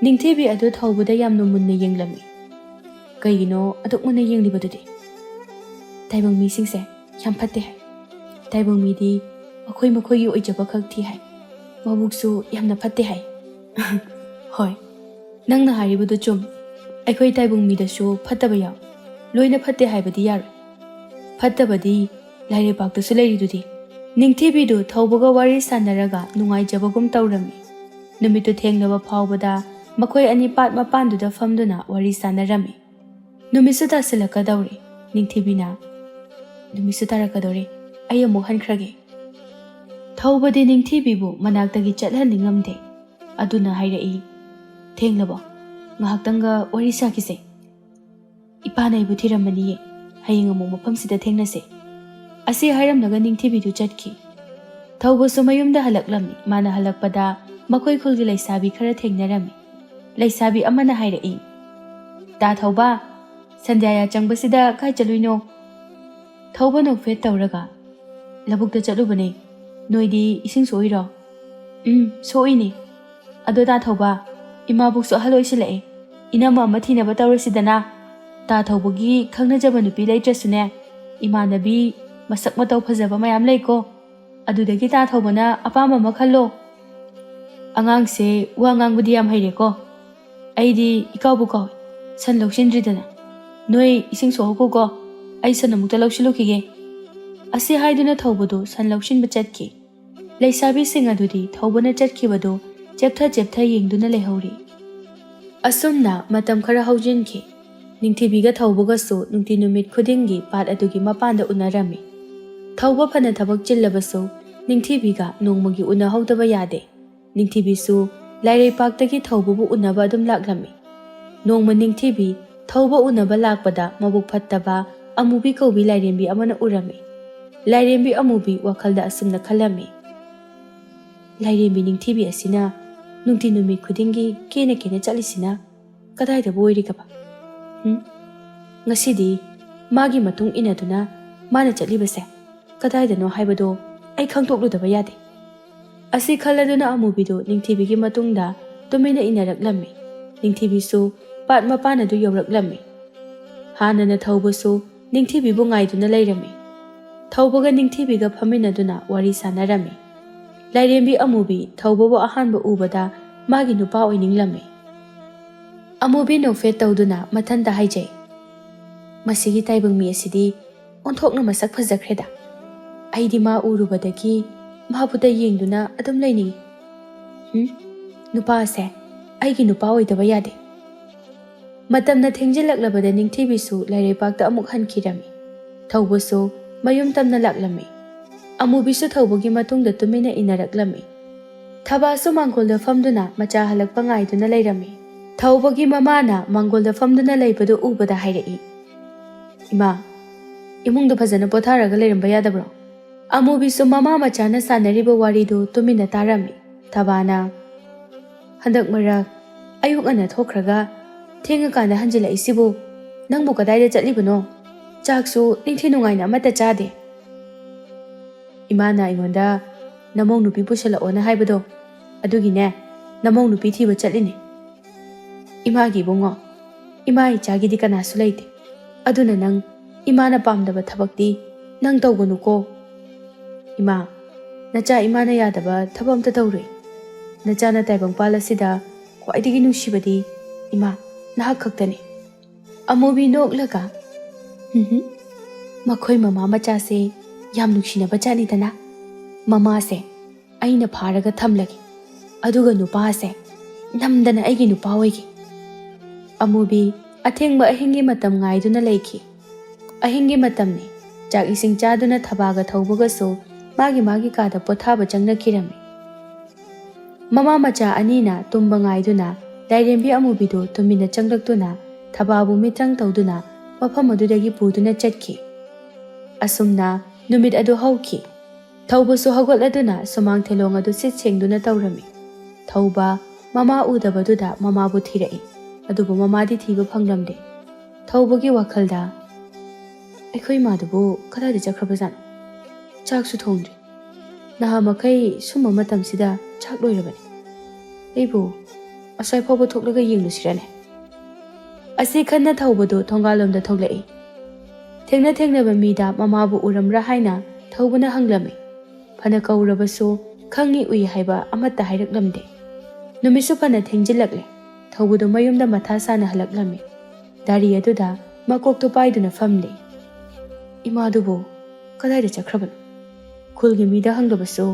ꯅꯤꯡꯊꯤꯕꯤ ꯑꯗꯨ ꯊꯧꯕꯗ ꯌꯥꯝꯅ ꯃꯨꯟꯅ ꯌꯦꯡꯂꯝꯃꯤ꯫ "ꯀꯩꯒꯤꯅꯣ ꯑꯗꯨꯛ ꯃꯨꯟꯅ ꯌꯦꯡꯂꯤꯕꯗꯨꯗꯤ?" "ꯇꯥꯏꯕꯪ ꯃꯤꯁꯤꯡꯁꯦ ꯌꯥꯝ ꯐꯠꯇꯦ ꯍꯥꯏ꯫ ꯇꯥꯏꯕꯪ ꯃꯤꯗꯤ ꯃꯈꯣꯏ ꯃꯈꯣꯏꯒꯤ ꯑꯣꯏꯖꯕ ꯈꯛ ꯊꯤ ꯍꯥꯏ꯫ ꯃꯕꯨꯛꯁꯨ ꯌꯥꯝꯅ ꯐꯠꯇꯦ ꯍꯥꯏ꯫" "ꯍꯣꯏ, ꯅꯪꯅ ꯍꯥꯏꯔꯤꯕꯗꯨ ꯆꯨꯝꯃꯤ꯫ ꯑꯩꯈꯣꯏ ꯇꯥꯏꯕꯪ ꯃꯤꯗꯁꯨ ꯐꯠꯇꯕ ꯌꯥꯎꯏ꯫ ꯂꯣꯏꯅ ꯐꯠꯇꯦ ꯍꯥꯏꯕꯗꯤ ꯌꯥꯔꯣꯏ꯫ ꯐꯠꯇꯕꯗꯤ ꯂꯥꯏꯔꯩꯄꯥꯛꯇꯁꯨ ꯂꯩꯔꯤꯗꯨꯗꯤ꯫" ꯅꯤꯡꯊꯤꯕꯤꯗꯨ ꯊꯧꯕꯒ ꯋꯥꯔꯤ ꯁꯥꯟꯅꯔꯒ ꯅꯨꯡꯉꯥꯏꯖꯕꯒꯨꯝ ꯇꯧꯔꯝꯃꯤ꯫ ꯅꯨꯃꯤꯠꯇꯨ ꯊꯦꯡꯂꯕ ꯐꯥꯎꯕꯗ ꯃꯈꯣꯏ ꯑꯅꯤ ꯄꯥꯠ ꯃꯄꯥꯟꯗꯨꯗ ꯐꯝꯗꯨꯅ ꯋꯥꯔꯤ ꯁꯥꯟꯅꯔꯝꯃꯤ꯫ ꯅꯨꯃꯤꯠꯁꯨ ꯇꯥꯁꯤꯜꯂꯛꯀꯗꯧꯔꯦ꯫ ꯅꯤꯡꯊꯤꯕꯤꯅ, "ꯅꯨꯃꯤꯠꯁꯨ ꯇꯥꯔꯛꯀꯗꯧꯔꯦ, ꯑꯩ ꯑꯃꯨꯛ ꯍꯟꯈ꯭ꯔꯒꯦ꯫" ꯊꯧꯕꯗꯤ ꯅꯤꯡꯊꯤꯕꯤꯕꯨ ꯃꯅꯥꯛꯇꯒꯤ ꯆꯠꯍꯟꯅꯤꯡꯉꯝꯗꯦ꯫ ꯑꯗꯨꯅ ꯍꯥꯏꯔꯛꯏ, "ꯊꯦꯡꯂꯕꯣ? ꯉꯥꯏꯍꯥꯛꯇꯪꯒ ꯋꯥꯔꯤ ꯁꯥꯈꯤꯁꯦ꯫ ꯏꯄꯥꯅ ꯑꯩꯕꯨ ꯊꯤꯔꯝꯃꯅꯤꯌꯦ꯫ ꯍꯌꯦꯡ ꯑꯃꯨꯛ ꯃꯐꯝꯁꯤꯗ ꯊꯦꯡꯅꯁꯦ꯫" ꯑꯁꯤ ꯍꯥꯏꯔꯝꯂꯒ ꯅꯤꯡꯊꯤꯕꯤꯗꯨ ꯆꯠꯈꯤ꯫ ꯊꯧꯕꯁꯨ ꯃꯌꯨꯝꯗ ꯍꯜꯂꯛꯂꯝꯃꯤ꯫ ꯃꯥꯅ ꯍꯜꯂꯛꯄꯗ ꯃꯈꯣꯏ ꯈꯨꯜꯒꯤ ꯂꯩꯁꯥꯕꯤ ꯈꯔ ꯊꯦꯡꯅꯔꯝꯃꯤ꯫ ꯂꯩꯁꯥꯕꯤ ꯑꯃꯅ ꯍꯥꯏꯔꯛꯏ, "ꯇꯥ ꯊꯧꯕ, ꯁꯟꯙ꯭ꯌꯥ ꯌꯥꯆꯪꯕꯁꯤꯗ ꯀꯥꯏ ꯆꯠꯂꯨꯏꯅꯣ?" ꯊꯧꯕ ꯅꯣꯛꯐꯦꯠ ꯇꯧꯔꯒ, "ꯂꯧꯕꯨꯛꯇ ꯆꯠꯂꯨꯕꯅꯦ꯫ ꯅꯣꯏꯗꯤ ꯏꯁꯤꯡ ꯁꯣꯛꯏꯔꯣ?" "ꯎꯝ, ꯁꯣꯛꯏꯅꯦ꯫ ꯑꯗꯣ ꯇꯥ ꯊꯧꯕ, ꯏꯃꯥꯕꯣꯛꯁꯨ ꯑꯍꯜ ꯑꯣꯏꯁꯤꯜꯂꯛꯑꯦ꯫ ꯏꯅꯝꯃ ꯑꯃ ꯊꯤꯅꯕ ꯇꯧꯔꯁꯤꯗꯅ꯫ ꯇꯥ ꯊꯧꯕꯒꯤ ꯈꯪꯅꯖꯕ ꯅꯨꯄꯤ ꯂꯩꯇ꯭ꯔꯁꯨꯅꯦ, ꯏꯃꯥꯟꯅꯕꯤ ꯃꯁꯛ ꯃꯇꯧ ꯐꯖꯕ ꯃꯌꯥꯝ ꯂꯩꯀꯣ꯫ ꯑꯗꯨꯗꯒꯤ ꯇꯥ ꯊꯧꯕꯅ ꯑꯄꯥꯝꯕ ꯑꯃ ꯈꯜꯂꯣ꯫" "ꯑꯉꯥꯡꯁꯦ ꯋꯥ ꯉꯥꯡꯕꯗꯤ ꯌꯥꯝ ꯍꯩꯔꯦꯀꯣ꯫ ꯑꯩꯗꯤ ꯏꯀꯥꯎꯕꯨ ꯀꯥꯎꯏ꯫ ꯁꯟ ꯂꯧꯁꯤꯟꯗ꯭ꯔꯤꯗꯅ꯫ ꯅꯣꯏ ꯏꯁꯤꯡ ꯁꯣꯛꯍꯧꯀꯣꯀꯣ꯫ ꯑꯩ ꯁꯟ ꯑꯃꯨꯛꯇ ꯂꯧꯁꯤꯜꯂꯨꯈꯤꯒꯦ꯫" ꯑꯁꯤ ꯍꯥꯏꯗꯨꯅ ꯊꯧꯕꯗꯨ ꯁꯟ ꯂꯧꯁꯤꯟꯕ ꯆꯠꯈꯤ꯫ ꯂꯩꯁꯥꯕꯤꯁꯤꯡ ꯑꯗꯨꯗꯤ ꯊꯧꯕꯅ ꯆꯠꯈꯤꯕꯗꯨ ꯆꯦꯞꯊ ꯆꯦꯞꯊ ꯌꯦꯡꯗꯨꯅ ꯂꯩꯍꯧꯔꯤ꯫ ꯑꯁꯨꯝꯅ ꯃꯇꯝ ꯈꯔ ꯍꯧꯖꯤꯟꯈꯤ꯫ ꯅꯤꯡꯊꯤꯕꯤꯒ ꯊꯧꯕꯒꯁꯨ ꯅꯨꯡꯇꯤ ꯅꯨꯃꯤꯠ ꯈꯨꯗꯤꯡꯒꯤ ꯄꯥꯠ ꯑꯗꯨꯒꯤ ꯃꯄꯥꯟꯗ ꯎꯅꯔꯝꯃꯤ꯫ ꯊꯧꯕ ꯐꯅ ꯊꯕꯛ ꯆꯤꯜꯂꯕꯁꯨ ꯅꯤꯡꯊꯤꯕꯤꯒ ꯅꯣꯡꯃꯒꯤ ꯎꯅꯍꯧꯗꯕ ꯌꯥꯗꯦ꯫ ꯅꯤꯡꯊꯤꯕꯤꯁꯨ ꯂꯥꯏꯔꯩꯄꯥꯛꯇꯒꯤ ꯊꯧꯕꯕꯨ ꯎꯅꯕ ꯑꯗꯨꯝ ꯂꯥꯛꯂꯝꯃꯤ꯫ ꯅꯣꯡꯃ ꯅꯤꯡꯊꯤꯕꯤ ꯊꯧꯕ ꯎꯅꯕ ꯂꯥꯛꯄꯗ ꯃꯕꯨꯛ ꯐꯠꯇꯕ ꯑꯃꯨꯕꯤ ꯀꯧꯕꯤ ꯂꯥꯏꯔꯦꯝꯕꯤ ꯑꯃꯅ ꯎꯔꯝꯃꯤ꯫ ꯂꯥꯏꯔꯦꯝꯕꯤ ꯑꯃꯨꯕꯤ ꯋꯥꯈꯜꯗ ꯑꯁꯨꯝꯅ ꯈꯜꯂꯝꯃꯤ, "ꯂꯥꯏꯔꯦꯝꯕꯤ ꯅꯤꯡꯊꯤꯕꯤ ꯑꯁꯤꯅ ꯅꯨꯡꯇꯤ ꯅꯨꯃꯤꯠ ꯈꯨꯗꯤꯡꯒꯤ ꯀꯦꯅ ꯀꯦꯅ ꯆꯠꯂꯤꯁꯤꯅ ꯀꯗꯥꯏꯗꯕꯨ ꯑꯣꯏꯔꯤꯒꯕ? ꯎꯝ? ꯉꯁꯤꯗꯤ ꯃꯥꯒꯤ ꯃꯇꯨꯡ ꯏꯟꯅꯗꯨꯅ ꯃꯥꯅ ꯆꯠꯂꯤꯕꯁꯦ ꯀꯗꯥꯏꯗꯅꯣ ꯍꯥꯏꯕꯗꯣ ꯑꯩ ꯈꯪꯗꯣꯛꯂꯨꯗꯕ ꯌꯥꯗꯦ꯫" ꯑꯁꯤ ꯈꯜꯂꯗꯨꯅ ꯑꯃꯨꯕꯤꯗꯨ ꯅꯤꯡꯊꯤꯕꯤꯒꯤ ꯃꯇꯨꯡꯗ ꯇꯨꯃꯤꯟꯅ ꯏꯟꯅꯔꯛꯂꯝꯃꯤ꯫ ꯅꯤꯡꯊꯤꯕꯤꯁꯨ ꯄꯥꯠ ꯃꯄꯥꯟ ꯑꯗꯨ ꯌꯧꯔꯛꯂꯝꯃꯤ꯫ ꯍꯥꯟꯅꯅ ꯊꯧꯕꯁꯨ ꯅꯤꯡꯊꯤꯕꯤꯕꯨ ꯉꯥꯏꯗꯨꯅ ꯂꯩꯔꯝꯃꯤ꯫ ꯊꯧꯕꯒ ꯅꯤꯡꯊꯤꯕꯤꯒ ꯐꯝꯃꯤꯟꯅꯗꯨꯅ ꯋꯥꯔꯤ ꯁꯥꯟꯅꯔꯝꯃꯤ꯫ ꯂꯥꯏꯔꯦꯝꯕꯤ ꯑꯃꯨꯕꯤ ꯊꯧꯕꯕꯨ ꯑꯍꯥꯟꯕ ꯎꯕꯗ ꯃꯥꯒꯤ ꯅꯨꯄꯥ ꯑꯣꯏꯅꯤꯡꯂꯝꯃꯤ꯫ ꯑꯃꯨꯕꯤ ꯅꯣꯛꯐꯦꯠ ꯇꯧꯗꯨꯅ ꯃꯊꯟꯇ ꯍꯥꯏꯖꯩ, "ꯃꯁꯤꯒꯤ ꯇꯥꯏꯕꯪ ꯃꯤ ꯑꯁꯤꯗꯤ ꯑꯣꯟꯊꯣꯛꯅ ꯃꯁꯛ ꯐꯖꯈ꯭ꯔꯦꯗ꯫ ꯑꯩꯗꯤ ꯃꯥ ꯎꯔꯨꯕꯗꯒꯤ ꯃꯥꯕꯨꯇ ꯌꯦꯡꯗꯨꯅ ꯑꯗꯨꯝ ꯂꯩꯅꯤꯡꯏ꯫ ꯍꯨꯝ? ꯅꯨꯄꯥ ꯑꯁꯦ ꯑꯩꯒꯤ ꯅꯨꯄꯥ ꯑꯣꯏꯗꯕ ꯌꯥꯗꯦ꯫ ꯃꯇꯝꯅ ꯊꯦꯡꯖꯤꯜꯂꯛꯂꯕꯗ ꯅꯤꯡꯊꯤꯕꯤꯁꯨ ꯂꯩꯔꯩꯄꯥꯛꯇ ꯑꯃꯨꯛ ꯍꯟꯈꯤꯔꯝꯃꯤ꯫ ꯊꯧꯕꯁꯨ ꯃꯌꯨꯝ ꯇꯝꯅ ꯂꯥꯛꯂꯝꯃꯤ꯫ ꯑꯃꯨꯕꯤꯁꯨ ꯊꯧꯕꯒꯤ ꯃꯇꯨꯡꯗ ꯇꯨꯃꯤꯟꯅ ꯏꯟꯅꯔꯛꯂꯝꯃꯤ꯫ ꯊꯕꯥꯁꯨ ꯃꯥꯡꯒꯣꯜꯗ ꯐꯝꯗꯨꯅ ꯃꯆꯥ ꯍꯜꯂꯛꯄ ꯉꯥꯏꯗꯨꯅ ꯂꯩꯔꯝꯃꯤ꯫ ꯊꯧꯕꯒꯤ ꯃꯃꯥꯅ ꯃꯥꯡꯒꯣꯜꯗ ꯐꯝꯗꯨꯅ ꯂꯩꯕꯗꯨ ꯎꯕꯗ ꯍꯥꯏꯔꯛꯏ, "ꯏꯃꯥ, ꯏꯃꯨꯡꯗ ꯐꯖꯅ ꯄꯣꯊꯥꯔꯒ ꯂꯩꯔꯝꯕ ꯌꯥꯗꯕ꯭ꯔꯣ?" ꯑꯃꯨꯕꯤꯁꯨ ꯃꯃꯥ ꯃꯆꯥꯅ ꯁꯥꯟꯅꯔꯤꯕ ꯋꯥꯔꯤꯗꯨ ꯇꯨꯃꯤꯟꯅ ꯇꯥꯔꯝꯃꯤ꯫ ꯊꯕꯥꯅ, "ꯍꯟꯗꯛ ꯃꯔꯛ ꯑꯌꯨꯛ ꯉꯟꯅ ꯊꯣꯛꯈ꯭ꯔꯒ ꯊꯦꯡꯉꯀꯥꯟꯗ ꯍꯟꯖꯤꯜꯂꯛꯏꯁꯤꯕꯨ ꯅꯪꯕꯨ ꯀꯗꯥꯏꯗ ꯆꯠꯂꯤꯕꯅꯣ? ꯆꯥꯛꯁꯨ ꯅꯤꯡꯊꯤ ꯅꯨꯡꯉꯥꯏꯅ ꯑꯃꯠꯇ ꯆꯥꯗꯦ꯫" "ꯏꯃꯥꯅ ꯑꯩꯉꯣꯟꯗ ꯅꯃꯧ ꯅꯨꯄꯤ ꯄꯨꯁꯜꯂꯛꯑꯣꯅ ꯍꯥꯏꯕꯗꯣ, ꯑꯗꯨꯒꯤꯅꯦ ꯅꯃꯧ ꯅꯨꯄꯤ ꯊꯤꯕ ꯆꯠꯂꯤꯅꯦ꯫" "ꯏꯃꯥꯒꯤ ꯏꯕꯨꯡꯉꯣ, ꯏꯃꯥ ꯏꯆꯥꯒꯤꯗꯤ ꯀꯅꯥꯁꯨ ꯂꯩꯇꯦ꯫ ꯑꯗꯨꯅ ꯅꯪ ꯏꯃꯥꯅ ꯄꯥꯝꯗꯕ ꯊꯕꯛꯇꯤ ꯅꯪ ꯇꯧꯒꯅꯨꯀꯣ꯫" "ꯏꯃꯥ, ꯅꯆꯥ ꯏꯃꯥꯅ ꯌꯥꯗꯕ ꯊꯕꯛ ꯑꯝꯇ ꯇꯧꯔꯣꯏ꯫ ꯅꯆꯥꯅ ꯇꯥꯏꯕꯪꯄꯥꯜ ꯑꯁꯤꯗ ꯈ꯭ꯋꯥꯏꯗꯒꯤ ꯅꯨꯡꯁꯤꯕꯗꯤ ꯏꯃꯥ, ꯅꯍꯥꯛ ꯈꯛꯇꯅꯤ꯫" ꯑꯃꯨꯕꯤ ꯅꯣꯛꯂꯒ, "ꯎꯝꯍꯨꯝ, ꯃꯈꯣꯏ ꯃꯃꯥ ꯃꯆꯥꯁꯦ ꯌꯥꯝ ꯅꯨꯡꯁꯤꯅꯕ ꯖꯥꯠꯅꯤꯗꯅ꯫ ꯃꯃꯥꯁꯦ ꯑꯩꯅ ꯐꯥꯔꯒ ꯊꯝꯂꯒꯦ, ꯑꯗꯨꯒ ꯅꯨꯄꯥꯁꯦ ꯅꯝꯗꯅ ꯑꯩꯒꯤ ꯅꯨꯄꯥ ꯑꯣꯏꯒꯦ꯫" ꯑꯃꯨꯕꯤ ꯑꯊꯦꯡꯕ ꯑꯍꯤꯡꯒꯤ ꯃꯇꯝ ꯉꯥꯏꯗꯨꯅ ꯂꯩꯈꯤ꯫ ꯑꯍꯤꯡꯒꯤ ꯃꯇꯝꯅꯤ꯫ ꯆꯥꯛ ꯏꯁꯤꯡ ꯆꯥꯗꯨꯅ ꯊꯕꯥꯒ ꯊꯧꯕꯒꯁꯨ ꯃꯥꯒꯤ ꯃꯥꯒꯤ ꯀꯥꯗ ꯄꯣꯊꯥꯕ ꯆꯪꯅꯈꯤꯔꯝꯃꯤ꯫ ꯃꯃꯥ ꯃꯆꯥ ꯑꯅꯤꯅ ꯇꯨꯝꯕ ꯉꯥꯏꯗꯨꯅ ꯂꯥꯏꯔꯦꯝꯕꯤ ꯑꯃꯨꯕꯤꯗꯨ ꯇꯨꯃꯤꯟꯅ ꯆꯪꯂꯛꯇꯨꯅ ꯊꯕꯥꯕꯨ ꯃꯤꯇ꯭ꯔꯪ ꯇꯧꯗꯨꯅ ꯃꯐꯝ ꯑꯗꯨꯗꯒꯤ ꯄꯨꯗꯨꯅ ꯆꯠꯈꯤ꯫ ꯑꯁꯨꯝꯅ ꯅꯨꯃꯤꯠ ꯑꯗꯨ ꯍꯧꯈꯤ꯫ ꯊꯧꯕꯁꯨ ꯍꯧꯒꯠꯂꯗꯨꯅ ꯁꯨꯃꯥꯡ ꯊꯦꯂꯣꯡ ꯑꯗꯨ ꯁꯤꯠ ꯁꯦꯡꯗꯨꯅ ꯇꯧꯔꯝꯃꯤ꯫ ꯊꯧꯕ ꯃꯃꯥ ꯎꯗꯕꯗꯨꯗ ꯃꯃꯥꯕꯨ ꯊꯤꯔꯛꯏ꯫ ꯑꯗꯨꯕꯨ ꯃꯃꯥꯗꯤ ꯊꯤꯕ ꯐꯪꯂꯝꯗꯦ꯫ ꯊꯧꯕꯒꯤ ꯋꯥꯈꯜꯗ, "ꯑꯩꯈꯣꯏ ꯏꯃꯥꯗꯨꯕꯨ ꯀꯗꯥꯏꯗ ꯆꯠꯈ꯭ꯔꯕꯖꯥꯠꯅꯣ? ꯆꯥꯛꯁꯨ ꯊꯣꯡꯗ꯭ꯔꯤ꯫ ꯅꯍꯥ ꯃꯈꯩ ꯁꯨꯝꯕ ꯃꯇꯝꯁꯤꯗ ꯆꯥꯛ ꯂꯣꯏꯔꯕꯅꯤ꯫ ꯑꯩꯕꯨ ꯑꯁ꯭ꯋꯥꯏ ꯐꯥꯎꯕ ꯊꯣꯛꯂꯒ ꯌꯦꯡꯂꯨꯁꯤꯔꯅꯦ?" ꯑꯁꯤ ꯈꯟꯅ ꯊꯧꯕꯗꯨ ꯊꯣꯡꯒꯥꯜꯂꯣꯝꯗ ꯊꯣꯛꯂꯛꯏ꯫ ꯊꯦꯡꯅ ꯊꯦꯡꯅꯕ ꯃꯤꯗ ꯃꯃꯥꯕꯨ ꯎꯔꯝꯕ꯭ꯔꯥ ꯍꯥꯏꯅ ꯊꯧꯕꯅ ꯍꯪꯂꯝꯃꯤ꯫ ꯐꯅ ꯀꯧꯔꯕꯁꯨ ꯈꯪꯏ ꯎꯏ ꯍꯥꯏꯕ ꯑꯃꯠꯇ ꯍꯥꯏꯔꯛꯂꯝꯗꯦ꯫ ꯅꯨꯃꯤꯠꯁꯨ ꯐꯅ ꯊꯦꯡꯖꯤꯜꯂꯛꯂꯦ꯫ ꯊꯧꯕꯗꯨ ꯃꯌꯨꯝꯗ ꯃꯊꯥ ꯁꯥꯅ ꯍꯜꯂꯛꯂꯝꯃꯤ꯫ ꯒꯥꯔꯤ ꯑꯗꯨꯗ ꯃꯀꯣꯛꯇꯨ ꯄꯥꯏꯗꯨꯅ ꯐꯝꯂꯤ꯫ "ꯏꯃꯥꯗꯨꯕꯨ ꯀꯗꯥꯏꯗ ꯆꯠꯈ꯭ꯔꯕꯅꯣ? ꯈꯨꯜꯒꯤ ꯃꯤꯗ ꯍꯪꯂꯕꯁꯨ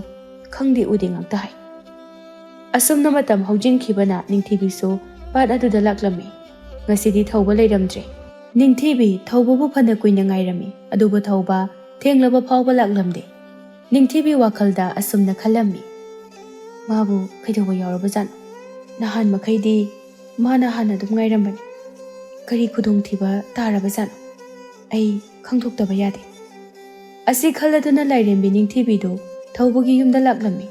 ꯈꯪꯗꯦ ꯎꯗꯦ ꯉꯥꯛꯇ ꯍꯥꯏ꯫" ꯑꯁꯨꯝꯅ ꯃꯇꯝ ꯍꯧꯖꯤꯟꯈꯤꯕꯅ ꯅꯤꯡꯊꯤꯕꯤꯁꯨ ꯄꯥꯠ ꯑꯗꯨꯗ ꯂꯥꯛꯂꯝꯃꯤ꯫ ꯉꯁꯤꯗꯤ ꯊꯧꯕ ꯂꯩꯔꯝꯗ꯭ꯔꯦ꯫ ꯅꯤꯡꯊꯤꯕꯤ ꯊꯧꯕꯕꯨ ꯐꯅ ꯀꯨꯏꯅ ꯉꯥꯏꯔꯝꯃꯤ, ꯑꯗꯨꯕꯨ ꯊꯧꯕ ꯊꯦꯡꯂꯕ ꯐꯥꯎꯕ ꯂꯥꯛꯂꯝꯗꯦ꯫ ꯅꯤꯡꯊꯤꯕꯤ ꯋꯥꯈꯜꯗ ꯑꯁꯨꯝꯅ ꯈꯜꯂꯝꯃꯤ, "ꯃꯥꯕꯨ ꯀꯩꯗꯧꯕ ꯌꯥꯎꯔꯕꯖꯥꯠꯅꯣ? ꯅꯍꯥꯟ ꯃꯈꯩꯗꯤ ꯃꯥꯅ ꯍꯥꯟꯅ ꯑꯗꯨꯝ ꯉꯥꯏꯔꯝꯕꯅꯤ꯫ ꯀꯔꯤ ꯈꯨꯗꯣꯡꯊꯤꯕ ꯇꯥꯔꯕꯖꯥꯠꯅꯣ? ꯑꯩ ꯈꯪꯗꯣꯛꯇꯕ ꯌꯥꯗꯦ"꯫ ꯑꯁꯤ ꯈꯜꯂꯗꯨꯅ ꯂꯥꯏꯔꯦꯝꯕꯤ ꯅꯤꯡꯊꯤꯕꯤꯗꯨ ꯊꯧꯕꯒꯤ ꯌꯨꯝꯗ ꯂꯥꯛꯂꯝꯃꯤ꯫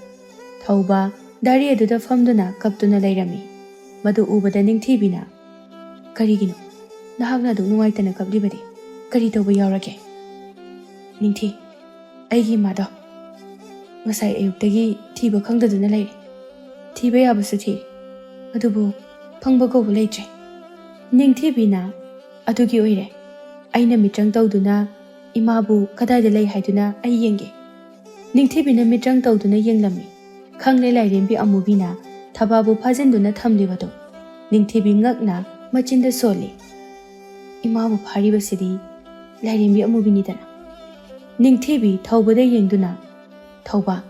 ꯊꯧꯕ ꯗꯥꯔꯤ ꯑꯗꯨꯗ ꯐꯝꯗꯨꯅ ꯀꯞꯇꯨꯅ ꯂꯩꯔꯝꯃꯤ꯫ ꯃꯗꯨ ꯎꯕꯗ ꯅꯤꯡꯊꯤꯕꯤꯅ, "ꯀꯔꯤꯒꯤꯅꯣ ꯅꯍꯥꯛꯅ ꯑꯗꯨꯛ ꯅꯨꯡꯉꯥꯏꯇꯅ ꯀꯞꯂꯤꯕꯗꯤ? ꯀꯔꯤ ꯇꯧꯕ ꯌꯥꯎꯔꯒꯦ?" "ꯅꯤꯡꯊꯤ, ꯑꯩꯒꯤ ꯏꯃꯥꯗꯣ ꯉꯁꯥꯏ ꯑꯌꯨꯛꯇꯒꯤ ꯊꯤꯕ ꯈꯪꯗꯗꯨꯅ ꯂꯩꯔꯦ꯫ ꯊꯤꯕ ꯌꯥꯕꯁꯨ ꯊꯤꯔꯦ, ꯑꯗꯨꯕꯨ ꯐꯪꯕ ꯀꯧꯕ ꯂꯩꯇ꯭ꯔꯦ"꯫ ꯅꯤꯡꯊꯤꯕꯤꯅ, "ꯑꯗꯨꯒꯤ ꯑꯣꯏꯔꯦ꯫ ꯑꯩꯅ ꯃꯤꯇ꯭ꯔꯪ ꯇꯧꯗꯨꯅ ꯏꯃꯥꯕꯨ ꯀꯗꯥꯏꯗ ꯂꯩ ꯍꯥꯏꯗꯨꯅ ꯑꯩ ꯌꯦꯡꯒꯦ"꯫ ꯅꯤꯡꯊꯤꯕꯤꯅ ꯃꯤꯇ꯭ꯔꯪ ꯇꯧꯗꯨꯅ ꯌꯦꯡꯂꯝꯃꯤ꯫ ꯈꯪꯂꯦ ꯂꯥꯏꯔꯦꯝꯕꯤ ꯑꯃꯨꯕꯤꯅ ꯊꯕꯥꯕꯨ ꯐꯥꯖꯤꯟꯗꯨꯅ ꯊꯝꯂꯤꯕꯗꯨ꯫ ꯅꯤꯡꯊꯤꯕꯤ ꯉꯛꯅ ꯃꯆꯤꯟꯗ ꯁꯣꯜꯂꯤ꯫ "ꯏꯃꯥꯕꯨ ꯐꯥꯔꯤꯕꯁꯤꯗꯤ ꯂꯥꯏꯔꯦꯝꯕꯤ ꯑꯃꯨꯕꯤꯅꯤꯗꯅ"꯫ ꯅꯤꯡꯊꯤꯕꯤ ꯊꯧꯕꯗ ꯌꯦꯡꯗꯨꯅ, "ꯊꯧꯕ,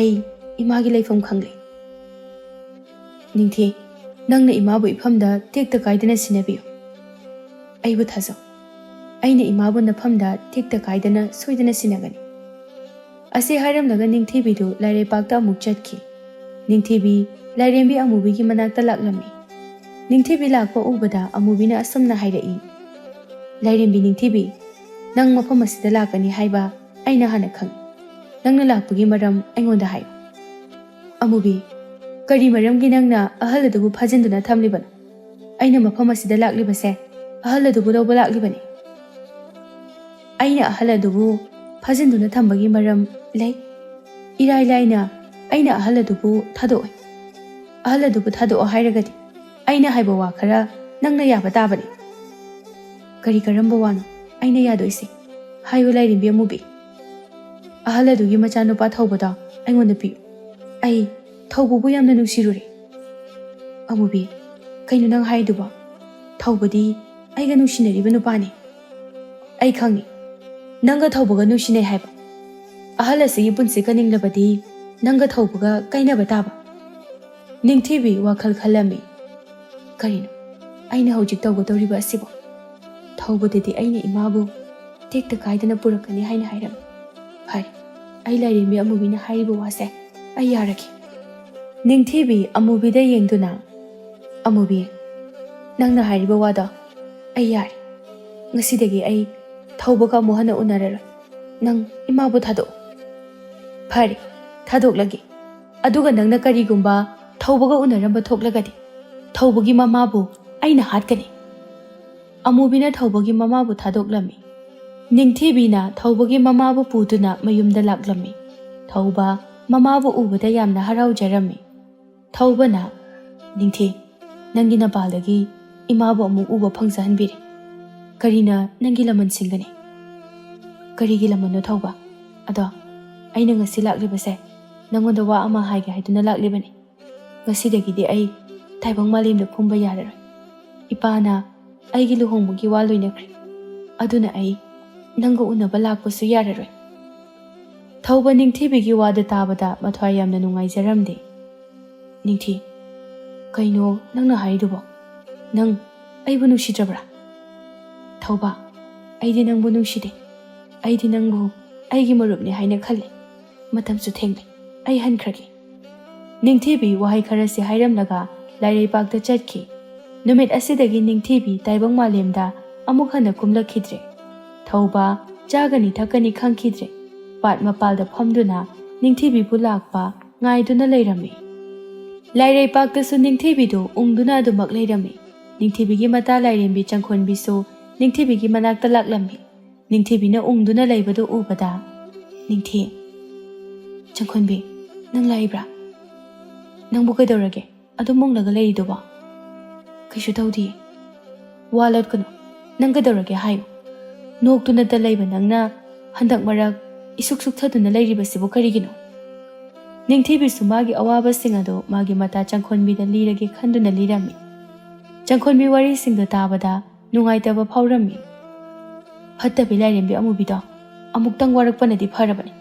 ꯑꯩ ꯏꯃꯥꯒꯤ ꯂꯩꯐꯝ ꯈꯪꯂꯦ"꯫ "ꯅꯤꯡꯊꯤ, ꯅꯪꯅ ꯏꯃꯥꯕꯨ ꯏꯐꯝꯗ ꯇꯦꯛꯇ ꯀꯥꯏꯗꯅ ꯁꯤꯟꯅꯕꯤꯌꯨ꯫ ꯑꯩꯕꯨ ꯊꯥꯖꯧ꯫ ꯑꯩꯅ ꯏꯃꯥꯕꯨ ꯅꯐꯝꯗ ꯇꯦꯛꯇ ꯀꯥꯏꯗꯅ ꯁꯣꯏꯗꯅ ꯁꯤꯟꯅꯒꯅꯤ"꯫ ꯑꯁꯤ ꯍꯥꯏꯔꯝꯂꯒ ꯅꯤꯡꯊꯤꯕꯤꯗꯨ ꯂꯥꯏꯔꯩꯄꯥꯛꯇ ꯑꯃꯨꯛ ꯆꯠꯈꯤ꯫ ꯅꯤꯡꯊꯤꯕꯤ ꯂꯥꯏꯔꯦꯝꯕꯤ ꯑꯃꯨꯕꯤꯒꯤ ꯃꯅꯥꯛꯇ ꯂꯥꯛꯂꯝꯃꯤ꯫ ꯅꯤꯡꯊꯤꯕꯤ ꯂꯥꯛꯄ ꯎꯕꯗ ꯑꯃꯨꯕꯤꯅ ꯑꯁꯨꯝꯅ ꯍꯥꯏꯔꯛꯏ, "ꯂꯥꯏꯔꯦꯝꯕꯤ ꯅꯤꯡꯊꯤꯕꯤ, ꯅꯪ ꯃꯐꯝ ꯑꯁꯤꯗ ꯂꯥꯛꯀꯅꯤ ꯍꯥꯏꯕ ꯑꯩꯅ ꯍꯥꯟꯅ ꯈꯪꯏ꯫ ꯅꯪꯅ ꯂꯥꯛꯄꯒꯤ ꯃꯔꯝ ꯑꯩꯉꯣꯟꯗ ꯍꯥꯏꯌꯨ"꯫ "ꯑꯃꯨꯕꯤ, ꯀꯔꯤ ꯃꯔꯝꯒꯤ ꯅꯪꯅ ꯑꯍꯜ ꯑꯗꯨꯕꯨ ꯐꯥꯖꯤꯟꯗꯨꯅ ꯊꯝꯂꯤꯕꯅꯣ? ꯑꯩꯅ ꯃꯐꯝ ꯑꯁꯤꯗ ꯂꯥꯛꯂꯤꯕꯁꯦ ꯑꯍꯜ ꯑꯗꯨꯕꯨ ꯂꯧꯕ ꯂꯥꯛꯂꯤꯕꯅꯤ"꯫ "ꯑꯩꯅ ꯑꯍꯜ ꯑꯗꯨꯕꯨ ꯐꯥꯖꯤꯟꯗꯨꯅ ꯊꯝꯕꯒꯤ ꯃꯔꯝ ꯂꯩ꯫ ꯏꯔꯥꯏ ꯂꯥꯏꯅ ꯑꯩꯅ ꯑꯍꯜ ꯑꯗꯨꯕꯨ ꯊꯥꯗꯣꯛꯑꯣꯏ꯫ ꯑꯍꯜ ꯑꯗꯨꯕꯨ ꯊꯥꯗꯣꯛꯑꯣ ꯍꯥꯏꯔꯒꯗꯤ ꯑꯩꯅ ꯍꯥꯏꯕ ꯋꯥ ꯈꯔ ꯅꯪꯅ ꯌꯥꯕ ꯇꯥꯕꯅꯤ"꯫ "ꯀꯔꯤ ꯀꯔꯝꯕ ꯋꯥꯅꯣ ꯑꯩꯅ ꯌꯥꯗꯣꯏꯁꯦ? ꯍꯥꯏꯌꯨ ꯂꯥꯏꯔꯦꯝꯕꯤ ꯑꯃꯨꯕꯤ"꯫ "ꯑꯍꯜ ꯑꯗꯨꯒꯤ ꯃꯆꯥꯅꯨꯄꯥ ꯊꯧꯕꯗꯣ ꯑꯩꯉꯣꯟꯗ ꯄꯤꯌꯨ꯫ ꯑꯩ ꯊꯧꯕꯕꯨ ꯌꯥꯝꯅ ꯅꯨꯡꯁꯤꯔꯨꯔꯦ"꯫ "ꯑꯃꯨꯕꯤ, ꯀꯩꯅꯣ ꯅꯪ ꯍꯥꯏꯗꯨꯕꯣ? ꯊꯧꯕꯗꯤ ꯑꯩꯒ ꯅꯨꯡꯁꯤꯅꯔꯤꯕ ꯅꯨꯄꯥꯅꯤ꯫ ꯑꯩ ꯈꯪꯏ, ꯅꯪꯒ ꯊꯧꯕꯒ ꯅꯨꯡꯁꯤꯅꯩ ꯍꯥꯏꯕ꯫ ꯑꯍꯜ ꯑꯁꯤꯒꯤ ꯄꯨꯟꯁꯤ ꯀꯟꯅꯤꯡꯂꯕꯗꯤ ꯅꯪꯒ ꯊꯧꯕꯒ ꯀꯥꯏꯅꯕ ꯇꯥꯕ"꯫ ꯅꯤꯡꯊꯤꯕꯤ ꯋꯥꯈꯜ ꯈꯜꯂꯝꯃꯤ꯫ "ꯀꯔꯤꯅꯣ ꯑꯩꯅ ꯍꯧꯖꯤꯛ ꯇꯧꯒꯗꯧꯔꯤꯕ ꯑꯁꯤꯕꯣ? ꯊꯧꯕꯗꯗꯤ ꯑꯩꯅ ꯏꯃꯥꯕꯨ ꯇꯦꯛꯇ ꯀꯥꯏꯗꯅ ꯄꯨꯔꯛꯀꯅꯤ ꯍꯥꯏꯅ ꯍꯥꯏꯔꯝꯃꯤ꯫ ꯐꯔꯦ, ꯑꯩ ꯂꯥꯏꯔꯦꯝꯕꯤ ꯑꯃꯨꯕꯤꯅ ꯍꯥꯏꯔꯤꯕ ꯋꯥꯁꯦ ꯑꯩ ꯌꯥꯔꯒꯦ꯫" ꯅꯤꯡꯊꯤꯕꯤ ꯑꯃꯨꯕꯤꯗ ꯌꯦꯡꯗꯨꯅ, "ꯑꯃꯨꯕꯤ, ꯅꯪꯅ ꯍꯥꯏꯔꯤꯕ ꯋꯥꯗꯣ ꯑꯩ ꯌꯥꯔꯦ꯫ ꯉꯁꯤꯗꯒꯤ ꯑꯩ ꯊꯧꯕꯒ ꯑꯃꯨꯛ ꯍꯟꯅ ꯎꯅꯔꯔꯣꯏ꯫ ꯅꯪ ꯏꯃꯥꯕꯨ ꯊꯥꯗꯣꯛꯑꯣ꯫" "ꯐꯔꯦ, ꯊꯥꯗꯣꯛꯂꯒꯦ꯫ ꯑꯗꯨꯒ ꯅꯪꯅ ꯀꯔꯤꯒꯨꯝꯕ ꯊꯧꯕꯒ ꯎꯅꯔꯝꯕ ꯊꯣꯛꯂꯒꯗꯤ, ꯊꯧꯕꯒꯤ ꯃꯃꯥꯕꯨ ꯑꯩꯅ ꯍꯥꯠꯀꯅꯤ꯫" ꯑꯃꯨꯕꯤꯅ ꯊꯧꯕꯒꯤ ꯃꯃꯥꯕꯨ ꯊꯥꯗꯣꯛꯂꯝꯃꯤ꯫ ꯅꯤꯡꯊꯤꯕꯤꯅ ꯊꯧꯕꯒꯤ ꯃꯃꯥꯕꯨ ꯄꯨꯗꯨꯅ ꯃꯌꯨꯝꯗ ꯂꯥꯛꯂꯝꯃꯤ꯫ ꯊꯧꯕ ꯃꯃꯥꯕꯨ ꯎꯕꯗ ꯌꯥꯝꯅ ꯍꯔꯥꯎꯖꯔꯝꯃꯤ꯫ ꯊꯧꯕꯅ, "ꯅꯤꯡꯊꯤ, ꯅꯪꯒꯤ ꯅꯄꯥꯜꯗꯒꯤ ꯏꯃꯥꯕꯨ ꯑꯃꯨꯛ ꯎꯕ ꯐꯪꯖꯍꯟꯕꯤꯔꯦ꯫ ꯀꯔꯤꯅ ꯅꯪꯒꯤ ꯂꯃꯟ ꯁꯤꯡꯒꯅꯤ?" "ꯀꯔꯤꯒꯤ ꯂꯃꯟꯅꯣ ꯊꯧꯕ? ꯑꯗꯣ ꯑꯩꯅ ꯉꯁꯤ ꯂꯥꯛꯂꯤꯕꯁꯦ ꯅꯪꯉꯣꯟꯗ ꯋꯥ ꯑꯃ ꯍꯥꯏꯒꯦ ꯍꯥꯏꯗꯨꯅ ꯂꯥꯛꯂꯤꯕꯅꯤ꯫ ꯉꯁꯤꯗꯒꯤꯗꯤ ꯑꯩ ꯇꯥꯏꯕꯪ ꯃꯥꯂꯦꯝꯗ ꯀꯨꯝꯕ ꯌꯥꯔꯔꯣꯏ꯫ ꯏꯄꯥꯅ ꯑꯩꯒꯤ ꯂꯨꯍꯣꯡꯕꯒꯤ ꯋꯥ ꯂꯣꯏꯅꯈ꯭ꯔꯦ꯫ ꯑꯗꯨꯅ ꯑꯩ ꯅꯪꯒ ꯎꯅꯕ ꯂꯥꯛꯄꯁꯨ ꯌꯥꯔꯔꯣꯏ꯫" ꯊꯧꯕ ꯅꯤꯡꯊꯤꯕꯤꯒꯤ ꯋꯥꯗꯨ ꯇꯥꯕꯗ ꯃꯊ꯭ꯋꯥꯏ ꯌꯥꯝꯅ ꯅꯨꯡꯉꯥꯏꯖꯔꯝꯗꯦ꯫ "ꯅꯤꯡꯊꯤ, ꯀꯩꯅꯣ ꯅꯪꯅ ꯍꯥꯏꯔꯤꯗꯨꯕꯣ? ꯅꯪ ꯑꯩꯕꯨ ꯅꯨꯡꯁꯤꯗ꯭ꯔꯕ꯭ꯔꯥ?" "ꯊꯧꯕ, ꯑꯩꯗꯤ ꯅꯪꯕꯨ ꯅꯨꯡꯁꯤꯗꯦ꯫ ꯑꯩꯗꯤ ꯅꯪꯕꯨ ꯑꯩꯒꯤ ꯃꯔꯨꯞꯅꯤ ꯍꯥꯏꯅ ꯈꯜꯂꯤ꯫ ꯃꯇꯝꯁꯨ ꯊꯦꯡꯂꯦ꯫ ꯑꯩ ꯍꯟꯈ꯭ꯔꯒꯦ꯫" ꯅꯤꯡꯊꯤꯕꯤ ꯋꯥꯍꯩ ꯈꯔꯁꯤ ꯍꯥꯏꯔꯝꯂꯒ ꯂꯥꯏꯔꯩꯄꯥꯛꯇ ꯆꯠꯈꯤ꯫ ꯅꯨꯃꯤꯠ ꯑꯁꯤꯗꯒꯤ ꯅꯤꯡꯊꯤꯕꯤ ꯇꯥꯏꯕꯪ ꯃꯥꯂꯦꯝꯗ ꯑꯃꯨꯛ ꯍꯟꯅ ꯀꯨꯝꯂꯛꯈꯤꯗ꯭ꯔꯦ꯫ ꯊꯧꯕ ꯆꯥꯒꯅꯤ ꯊꯛꯀꯅꯤ ꯈꯪꯈꯤꯗ꯭ꯔꯦ꯫ ꯄꯥꯠ ꯃꯄꯥꯜꯗ ꯐꯝꯗꯨꯅ ꯅꯤꯡꯊꯤꯕꯤꯕꯨ ꯂꯥꯛꯄ ꯉꯥꯏꯗꯨꯅ ꯂꯩꯔꯝꯃꯤ꯫ ꯂꯥꯏꯔꯩꯄꯥꯛꯇꯁꯨ ꯅꯤꯡꯊꯤꯕꯤꯗꯨ ꯎꯪꯗꯨꯅ ꯑꯗꯨꯃꯛ ꯂꯩꯔꯝꯃꯤ꯫ ꯅꯤꯡꯊꯤꯕꯤꯒꯤ ꯃꯇꯥ ꯂꯥꯏꯔꯦꯝꯕꯤ ꯆꯪꯈꯣꯟꯕꯤꯁꯨ ꯅꯤꯡꯊꯤꯕꯤꯒꯤ ꯃꯅꯥꯛꯇ ꯂꯥꯛꯂꯝꯃꯤ꯫ ꯅꯤꯡꯊꯤꯕꯤꯅ ꯎꯪꯗꯨꯅ ꯂꯩꯕꯗꯨ ꯎꯕꯗ, "ꯅꯤꯡꯊꯤ, ꯆꯪꯈꯣꯟꯕꯤ, ꯅꯪ ꯂꯥꯛꯏꯕ꯭ꯔꯥ? ꯅꯪꯕꯨ ꯀꯩꯗꯧꯔꯒꯦ? ꯑꯗꯨꯝ ꯎꯪꯂꯒ ꯂꯩꯔꯤꯗꯨꯕꯣ?" "ꯀꯩꯁꯨ ꯇꯧꯗꯤꯌꯦ꯫" "ꯋꯥ ꯂꯣꯠꯀꯅꯨ꯫ ꯅꯪ ꯀꯩꯗꯧꯔꯒꯦ ꯍꯥꯏꯌꯨ꯫ ꯅꯣꯛꯇꯨꯅꯇ ꯂꯩꯕ ꯅꯪꯅ ꯍꯟꯗꯛ ꯃꯔꯛ ꯏꯁꯨꯛ ꯁꯨꯛꯊꯗꯨꯅ ꯂꯩꯔꯤꯕꯁꯤꯕꯨ ꯀꯔꯤꯒꯤꯅꯣ?" ꯅꯤꯡꯊꯤꯕꯤꯁꯨ ꯃꯥꯒꯤ ꯑꯋꯥꯕꯁꯤꯡ ꯑꯗꯨ ꯃꯥꯒꯤ ꯃꯇꯥ ꯆꯪꯈꯣꯟꯕꯤꯗ ꯂꯤꯔꯒꯦ ꯈꯟꯗꯨꯅ ꯂꯤꯔꯝꯃꯤ꯫ ꯆꯪꯈꯣꯟꯕꯤ ꯋꯥꯔꯤꯁꯤꯡꯗꯨ ꯇꯥꯕꯗ ꯅꯨꯡꯉꯥꯏꯇꯕ ꯐꯥꯎꯔꯝꯃꯤ꯫ "ꯐꯠꯇꯕꯤ ꯂꯥꯏꯔꯦꯝꯕꯤ ꯑꯃꯨꯕꯤꯗꯣ ꯑꯃꯨꯛꯇꯪ ꯋꯥꯔꯛꯄꯅꯗꯤ ꯐꯔꯕꯅꯤ꯫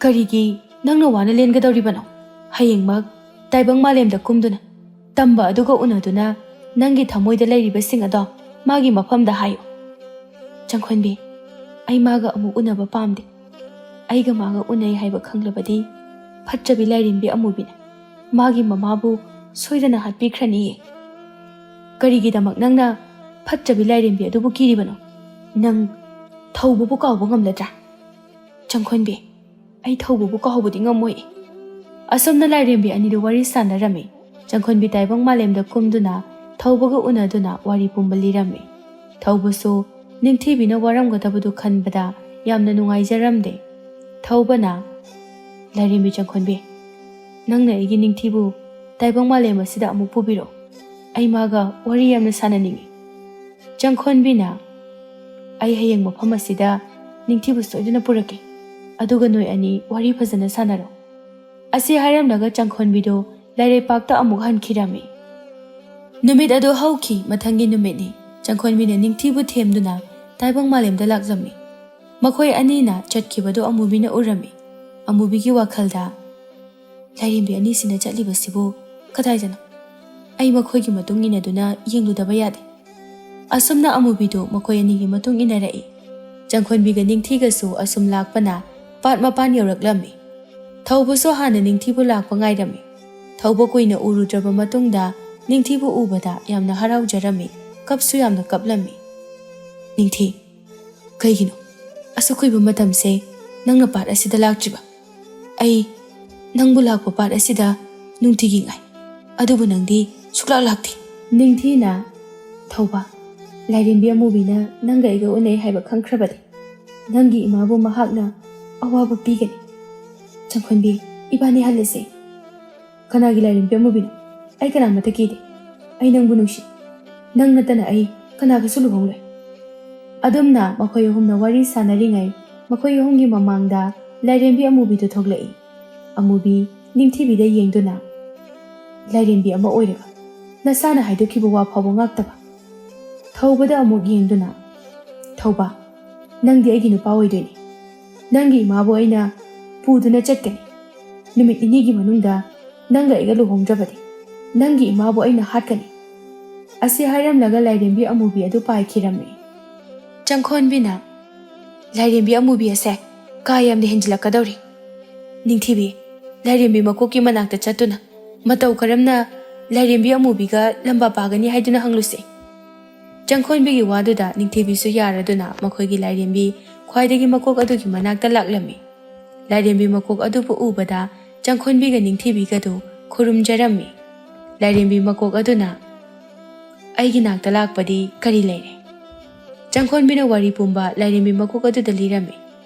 ꯀꯔꯤꯒꯤ ꯅꯪꯅ ꯋꯥꯅ ꯂꯦꯟꯒꯗꯧꯔꯤꯕꯅꯣ? ꯍꯌꯦꯡꯃꯛ ꯇꯥꯏꯕꯪ ꯃꯥꯂꯦꯝꯗ ꯀꯨꯝꯗꯨꯅ ꯇꯝꯕ ꯑꯗꯨꯒ ꯎꯅꯗꯨꯅ ꯅꯪꯒꯤ ꯊꯃꯣꯏꯗ ꯂꯩꯔꯤꯕꯁꯤꯡ ꯑꯗꯣ ꯃꯥꯒꯤ ꯃꯐꯝꯗ ꯍꯥꯏꯌꯨ꯫ ꯆꯪꯈꯣꯟꯕꯤ, ꯑꯩ ꯃꯥꯒ ꯑꯃꯨꯛ ꯎꯅꯕ ꯄꯥꯝꯗꯦ꯫ ꯑꯩꯒ ꯃꯥꯒ ꯎꯅꯩ ꯍꯥꯏꯕ ꯈꯪꯂꯕꯗꯤ ꯐꯠꯇ꯭ꯔꯕꯤ ꯂꯥꯏꯔꯦꯝꯕꯤ ꯑꯃꯨꯕꯤꯅ ꯃꯥꯒꯤ ꯃꯃꯥꯕꯨ ꯁꯣꯏꯗꯅ ꯍꯥꯠꯄꯤꯈ꯭ꯔꯅꯤꯌꯦ꯫ ꯀꯔꯤꯒꯤꯗꯃꯛ ꯅꯪꯅ ꯐꯠꯇ꯭ꯔꯕꯤ ꯂꯥꯏꯔꯦꯝꯕꯤ ꯑꯗꯨꯕꯨ ꯀꯤꯔꯤꯕꯅꯣ? ꯅꯪ ꯊꯧꯕꯕꯨ ꯀꯥꯎꯕ ꯉꯝꯂꯗ꯭ꯔꯥ? ꯆꯪꯈꯣꯟꯕꯤ, ꯑꯩ ꯊꯧꯕꯕꯨ ꯀꯥꯎꯕꯗꯤ ꯉꯝꯃꯣꯏ꯫ ꯑꯁꯨꯝꯅ ꯂꯥꯏꯔꯦꯝꯕꯤ ꯑꯅꯤꯗꯨ ꯋꯥꯔꯤ ꯁꯥꯟꯅꯔꯝꯃꯤ꯫ ꯆꯪꯈꯣꯟꯕꯤ ꯇꯥꯏꯕꯪ ꯃꯥꯂꯦꯝꯗ ꯀꯨꯝꯗꯨꯅ ꯊꯧꯕꯒ ꯎꯅꯗꯨꯅ ꯋꯥꯔꯤ ꯄꯨꯝꯕ ꯂꯤꯔꯝꯃꯤ꯫ ꯊꯧꯕꯁꯨ ꯅꯤꯡꯊꯤꯕꯤꯅ ꯋꯥꯔꯝꯒꯗꯕꯗꯨ ꯈꯟꯕꯗ ꯌꯥꯝꯅ ꯅꯨꯡꯉꯥꯏꯖꯔꯝꯗꯦ꯫ ꯊꯧꯕꯅ, "ꯂꯥꯏꯔꯦꯝꯕꯤ ꯆꯪꯈꯣꯟꯕꯤ, ꯅꯪꯅ ꯑꯩꯒꯤ ꯅꯤꯡꯊꯤꯕꯨ ꯇꯥꯏꯕꯪ ꯃꯥꯂꯦꯝ ꯑꯁꯤꯗ ꯑꯃꯨꯛ ꯄꯨꯕꯤꯔꯛꯎ꯫ ꯑꯩ ꯃꯥꯒ ꯋꯥꯔꯤ ꯌꯥꯝꯅ ꯁꯥꯟꯅꯅꯤꯡꯏ꯫" ꯆꯪꯈꯣꯟꯕꯤꯅ, "ꯑꯩ ꯍꯌꯦꯡ ꯃꯐꯝ ꯑꯁꯤꯗ ꯅꯤꯡꯊꯤꯕꯨ ꯁꯣꯏꯗꯅ ꯄꯨꯔꯛꯀꯦ꯫ ꯑꯗꯨꯒ ꯅꯣꯏ ꯑꯅꯤ ꯋꯥꯔꯤ ꯐꯖꯅ ꯁꯥꯟꯅꯔꯣ꯫" ꯑꯁꯤ ꯍꯥꯏꯔꯝꯂꯒ ꯆꯪꯈꯣꯟꯕꯤꯗꯨ ꯂꯥꯏꯔꯩꯄꯥꯛꯇ ꯑꯃꯨꯛ ꯍꯟꯈꯤꯔꯝꯃꯤ꯫ ꯅꯨꯃꯤꯠ ꯑꯗꯨ ꯍꯧꯈꯤ꯫ ꯃꯊꯪꯒꯤ ꯅꯨꯃꯤꯠꯅꯤ꯫ ꯆꯪꯈꯣꯟꯕꯤꯅ ꯅꯤꯡꯊꯤꯕꯨ ꯊꯦꯝꯗꯨꯅ ꯇꯥꯏꯕꯪ ꯃꯥꯂꯦꯝꯗ ꯂꯥꯛꯂꯝꯃꯤ꯫ ꯃꯈꯣꯏ ꯑꯅꯤꯅ ꯆꯠꯈꯤꯕꯗꯨ ꯑꯃꯨꯕꯤꯅ ꯎꯔꯝꯃꯤ꯫ ꯑꯃꯨꯕꯤꯒꯤ ꯋꯥꯈꯜꯗ, "ꯂꯥꯏꯔꯦꯝꯕꯤ ꯑꯅꯤꯁꯤꯅ ꯆꯠꯂꯤꯕꯁꯤꯕꯨ ꯀꯗꯥꯏꯗꯅꯣ? ꯑꯩ ꯃꯈꯣꯏꯒꯤ ꯃꯇꯨꯡ ꯏꯟꯅꯗꯨꯅ ꯌꯦꯡꯂꯨꯗꯕ ꯌꯥꯗꯦ꯫" ꯑꯁꯨꯝꯅ ꯑꯃꯨꯕꯤꯗꯨ ꯃꯈꯣꯏ ꯑꯅꯤꯒꯤ ꯃꯇꯨꯡ ꯏꯟꯅꯔꯛꯏ꯫ ꯆꯪꯈꯣꯟꯕꯤꯒ ꯅꯤꯡꯊꯤꯒꯁꯨ ꯑꯁꯨꯝ ꯂꯥꯛꯄꯅ ꯄꯥꯠ ꯃꯄꯥꯟ ꯌꯧꯔꯛꯂꯝꯃꯤ꯫ ꯊꯧꯕꯁꯨ ꯍꯥꯟꯅ ꯅꯤꯡꯊꯤꯕꯨ ꯂꯥꯛꯄ ꯉꯥꯏꯔꯝꯃꯤ꯫ ꯊꯧꯕ ꯀꯨꯏꯅ ꯎꯔꯨꯗ꯭ꯔꯕ ꯃꯇꯨꯡꯗ ꯅꯤꯡꯊꯤꯕꯨ ꯎꯕꯗ ꯌꯥꯝꯅ ꯍꯔꯥꯎꯖꯔꯝꯃꯤ, ꯀꯞꯁꯨ ꯌꯥꯝꯅ ꯀꯞꯂꯝꯃꯤ꯫ "ꯅꯤꯡꯊꯤ, ꯀꯩꯒꯤꯅꯣ ꯑꯁꯨꯛ ꯀꯨꯏꯕ ꯃꯇꯝꯁꯦ ꯅꯪꯅ ꯄꯥꯠ ꯑꯁꯤꯗ ꯂꯥꯛꯇ꯭ꯔꯤꯕ? ꯑꯩ ꯅꯪꯕꯨ ꯂꯥꯛꯄ ꯄꯥꯠ ꯑꯁꯤꯗ ꯅꯨꯡꯇꯤꯒꯤ ꯉꯥꯏ, ꯑꯗꯨꯕꯨ ꯅꯪꯗꯤ ꯁꯨꯛꯂꯥꯛ ꯂꯥꯛꯇꯦ꯫" ꯅꯤꯡꯊꯤꯅ, "ꯊꯧꯕ, ꯂꯥꯏꯔꯦꯝꯕꯤ ꯑꯃꯨꯕꯤꯅ ꯅꯪꯒ ꯑꯩꯒ ꯎꯅꯩ ꯍꯥꯏꯕ ꯈꯪꯈ꯭ꯔꯕꯗꯤ ꯅꯪꯒꯤ ꯏꯃꯥꯕꯨ ꯃꯍꯥꯛꯅ ꯑꯋꯥꯕ ꯄꯤꯒꯅꯤ꯫ ꯆꯪꯈꯣꯟꯕꯤ, ꯏꯕꯥꯅꯤ ꯍꯜꯂꯁꯤ꯫" "ꯀꯅꯥꯒꯤ ꯂꯥꯏꯔꯦꯝꯕꯤ ꯑꯃꯨꯕꯤꯅꯣ? ꯑꯩ ꯀꯅꯥꯃꯠꯇ ꯀꯤꯗꯦ꯫ ꯑꯩ ꯅꯪꯕꯨ ꯅꯨꯡꯁꯤ꯫ ꯅꯪ ꯅꯠꯇꯅ ꯑꯩ ꯀꯅꯥꯒꯁꯨ ꯂꯨꯍꯣꯡꯂꯣꯏ꯫" ꯑꯗꯨꯝꯅ ꯃꯈꯣꯏ ꯑꯍꯨꯝꯅ ꯋꯥꯔꯤ ꯁꯥꯟꯅꯔꯤꯉꯩ ꯃꯈꯣꯏ ꯑꯍꯨꯝꯒꯤ ꯃꯃꯥꯡꯗ ꯂꯥꯏꯔꯦꯝꯕꯤ ꯑꯃꯨꯕꯤꯗꯨ ꯊꯣꯛꯂꯛꯏ꯫ ꯑꯃꯨꯕꯤ ꯅꯤꯡꯊꯤꯕꯤꯗ ꯌꯦꯡꯗꯨꯅ, "ꯂꯥꯏꯔꯦꯝꯕꯤ ꯑꯃ ꯑꯣꯏꯔꯒ ꯅꯁꯥꯅ ꯍꯥꯏꯗꯣꯛꯈꯤꯕ ꯋꯥ ꯐꯥꯎꯕ ꯉꯥꯛꯇꯕ?" ꯊꯧꯕꯗ ꯑꯃꯨꯛ ꯌꯦꯡꯗꯨꯅ, "ꯊꯧꯕ, ꯅꯪꯗꯤ ꯑꯩꯒꯤ ꯅꯨꯄꯥ ꯑꯣꯏꯗꯣꯏꯅꯤ꯫ ꯅꯪꯒꯤ ꯏꯃꯥꯕꯨ ꯑꯩꯅ ꯄꯨꯗꯨꯅ ꯆꯠꯀꯅꯤ꯫ ꯅꯨꯃꯤꯠ ꯅꯤꯅꯤꯒꯤ ꯃꯅꯨꯡꯗ ꯅꯪꯒ ꯑꯩꯒ ꯂꯨꯍꯣꯡꯗ꯭ꯔꯕꯗꯤ ꯅꯪꯒꯤ ꯏꯃꯥꯕꯨ ꯑꯩꯅ ꯍꯥꯠꯀꯅꯤ꯫ ꯑꯁꯤ ꯍꯥꯏꯔꯝꯂꯒ ꯂꯥꯏꯔꯦꯝꯕꯤ ꯑꯃꯨꯕꯤ ꯑꯗꯨ ꯄꯥꯏꯈꯤꯔꯝꯃꯤ꯫ ꯆꯪꯈꯣꯟꯕꯤꯅ, "ꯂꯥꯏꯔꯦꯝꯕꯤ ꯑꯃꯨꯕꯤ ꯑꯁꯦ ꯀꯥ ꯌꯥꯝꯅ ꯍꯦꯟꯖꯤꯜꯂꯛꯀꯗꯧꯔꯤ꯫ ꯅꯤꯡꯊꯤꯕꯤ, ꯂꯥꯏꯔꯦꯝꯕꯤ ꯃꯀꯣꯛꯀꯤ ꯃꯅꯥꯛꯇ ꯆꯠꯇꯨꯅ ꯃꯇꯧ ꯀꯔꯝꯅ ꯂꯥꯏꯔꯦꯝꯕꯤ ꯑꯃꯨꯕꯤꯒ ꯂꯝꯕꯥ ꯄꯥꯒꯅꯤ ꯍꯥꯏꯗꯨꯅ ꯍꯪꯂꯨꯁꯦ꯫" ꯆꯪꯈꯣꯟꯕꯤꯒꯤ ꯋꯥꯗꯨꯗ ꯅꯤꯡꯊꯤꯕꯤꯁꯨ ꯌꯥꯔꯗꯨꯅ ꯃꯈꯣꯏꯒꯤ ꯂꯥꯏꯔꯦꯝꯕꯤ ꯈ꯭ꯋꯥꯏꯗꯒꯤ ꯃꯀꯣꯛ ꯑꯗꯨꯒꯤ ꯃꯅꯥꯛꯇ ꯂꯥꯛꯂꯝꯃꯤ꯫ ꯂꯥꯏꯔꯦꯝꯕꯤ ꯃꯀꯣꯛ ꯑꯗꯨꯕꯨ ꯎꯕꯗ ꯆꯪꯈꯣꯟꯕꯤꯒ ꯅꯤꯡꯊꯤꯕꯤꯒꯗꯨ ꯈꯨꯔꯨꯝꯖꯔꯝꯃꯤ꯫ ꯂꯥꯏꯔꯦꯝꯕꯤ ꯃꯀꯣꯛ ꯑꯗꯨꯅ, "ꯑꯩꯒꯤ ꯅꯥꯛꯇ ꯂꯥꯛꯄꯗꯤ ꯀꯔꯤ ꯂꯩꯔꯦ?" ꯆꯪꯈꯣꯟꯕꯤꯅ ꯋꯥꯔꯤ ꯄꯨꯝꯕ ꯂꯥꯏꯔꯦꯝꯕꯤ ꯃꯀꯣꯛ ꯑꯗꯨꯗ ꯂꯤꯔꯝꯃꯤ꯫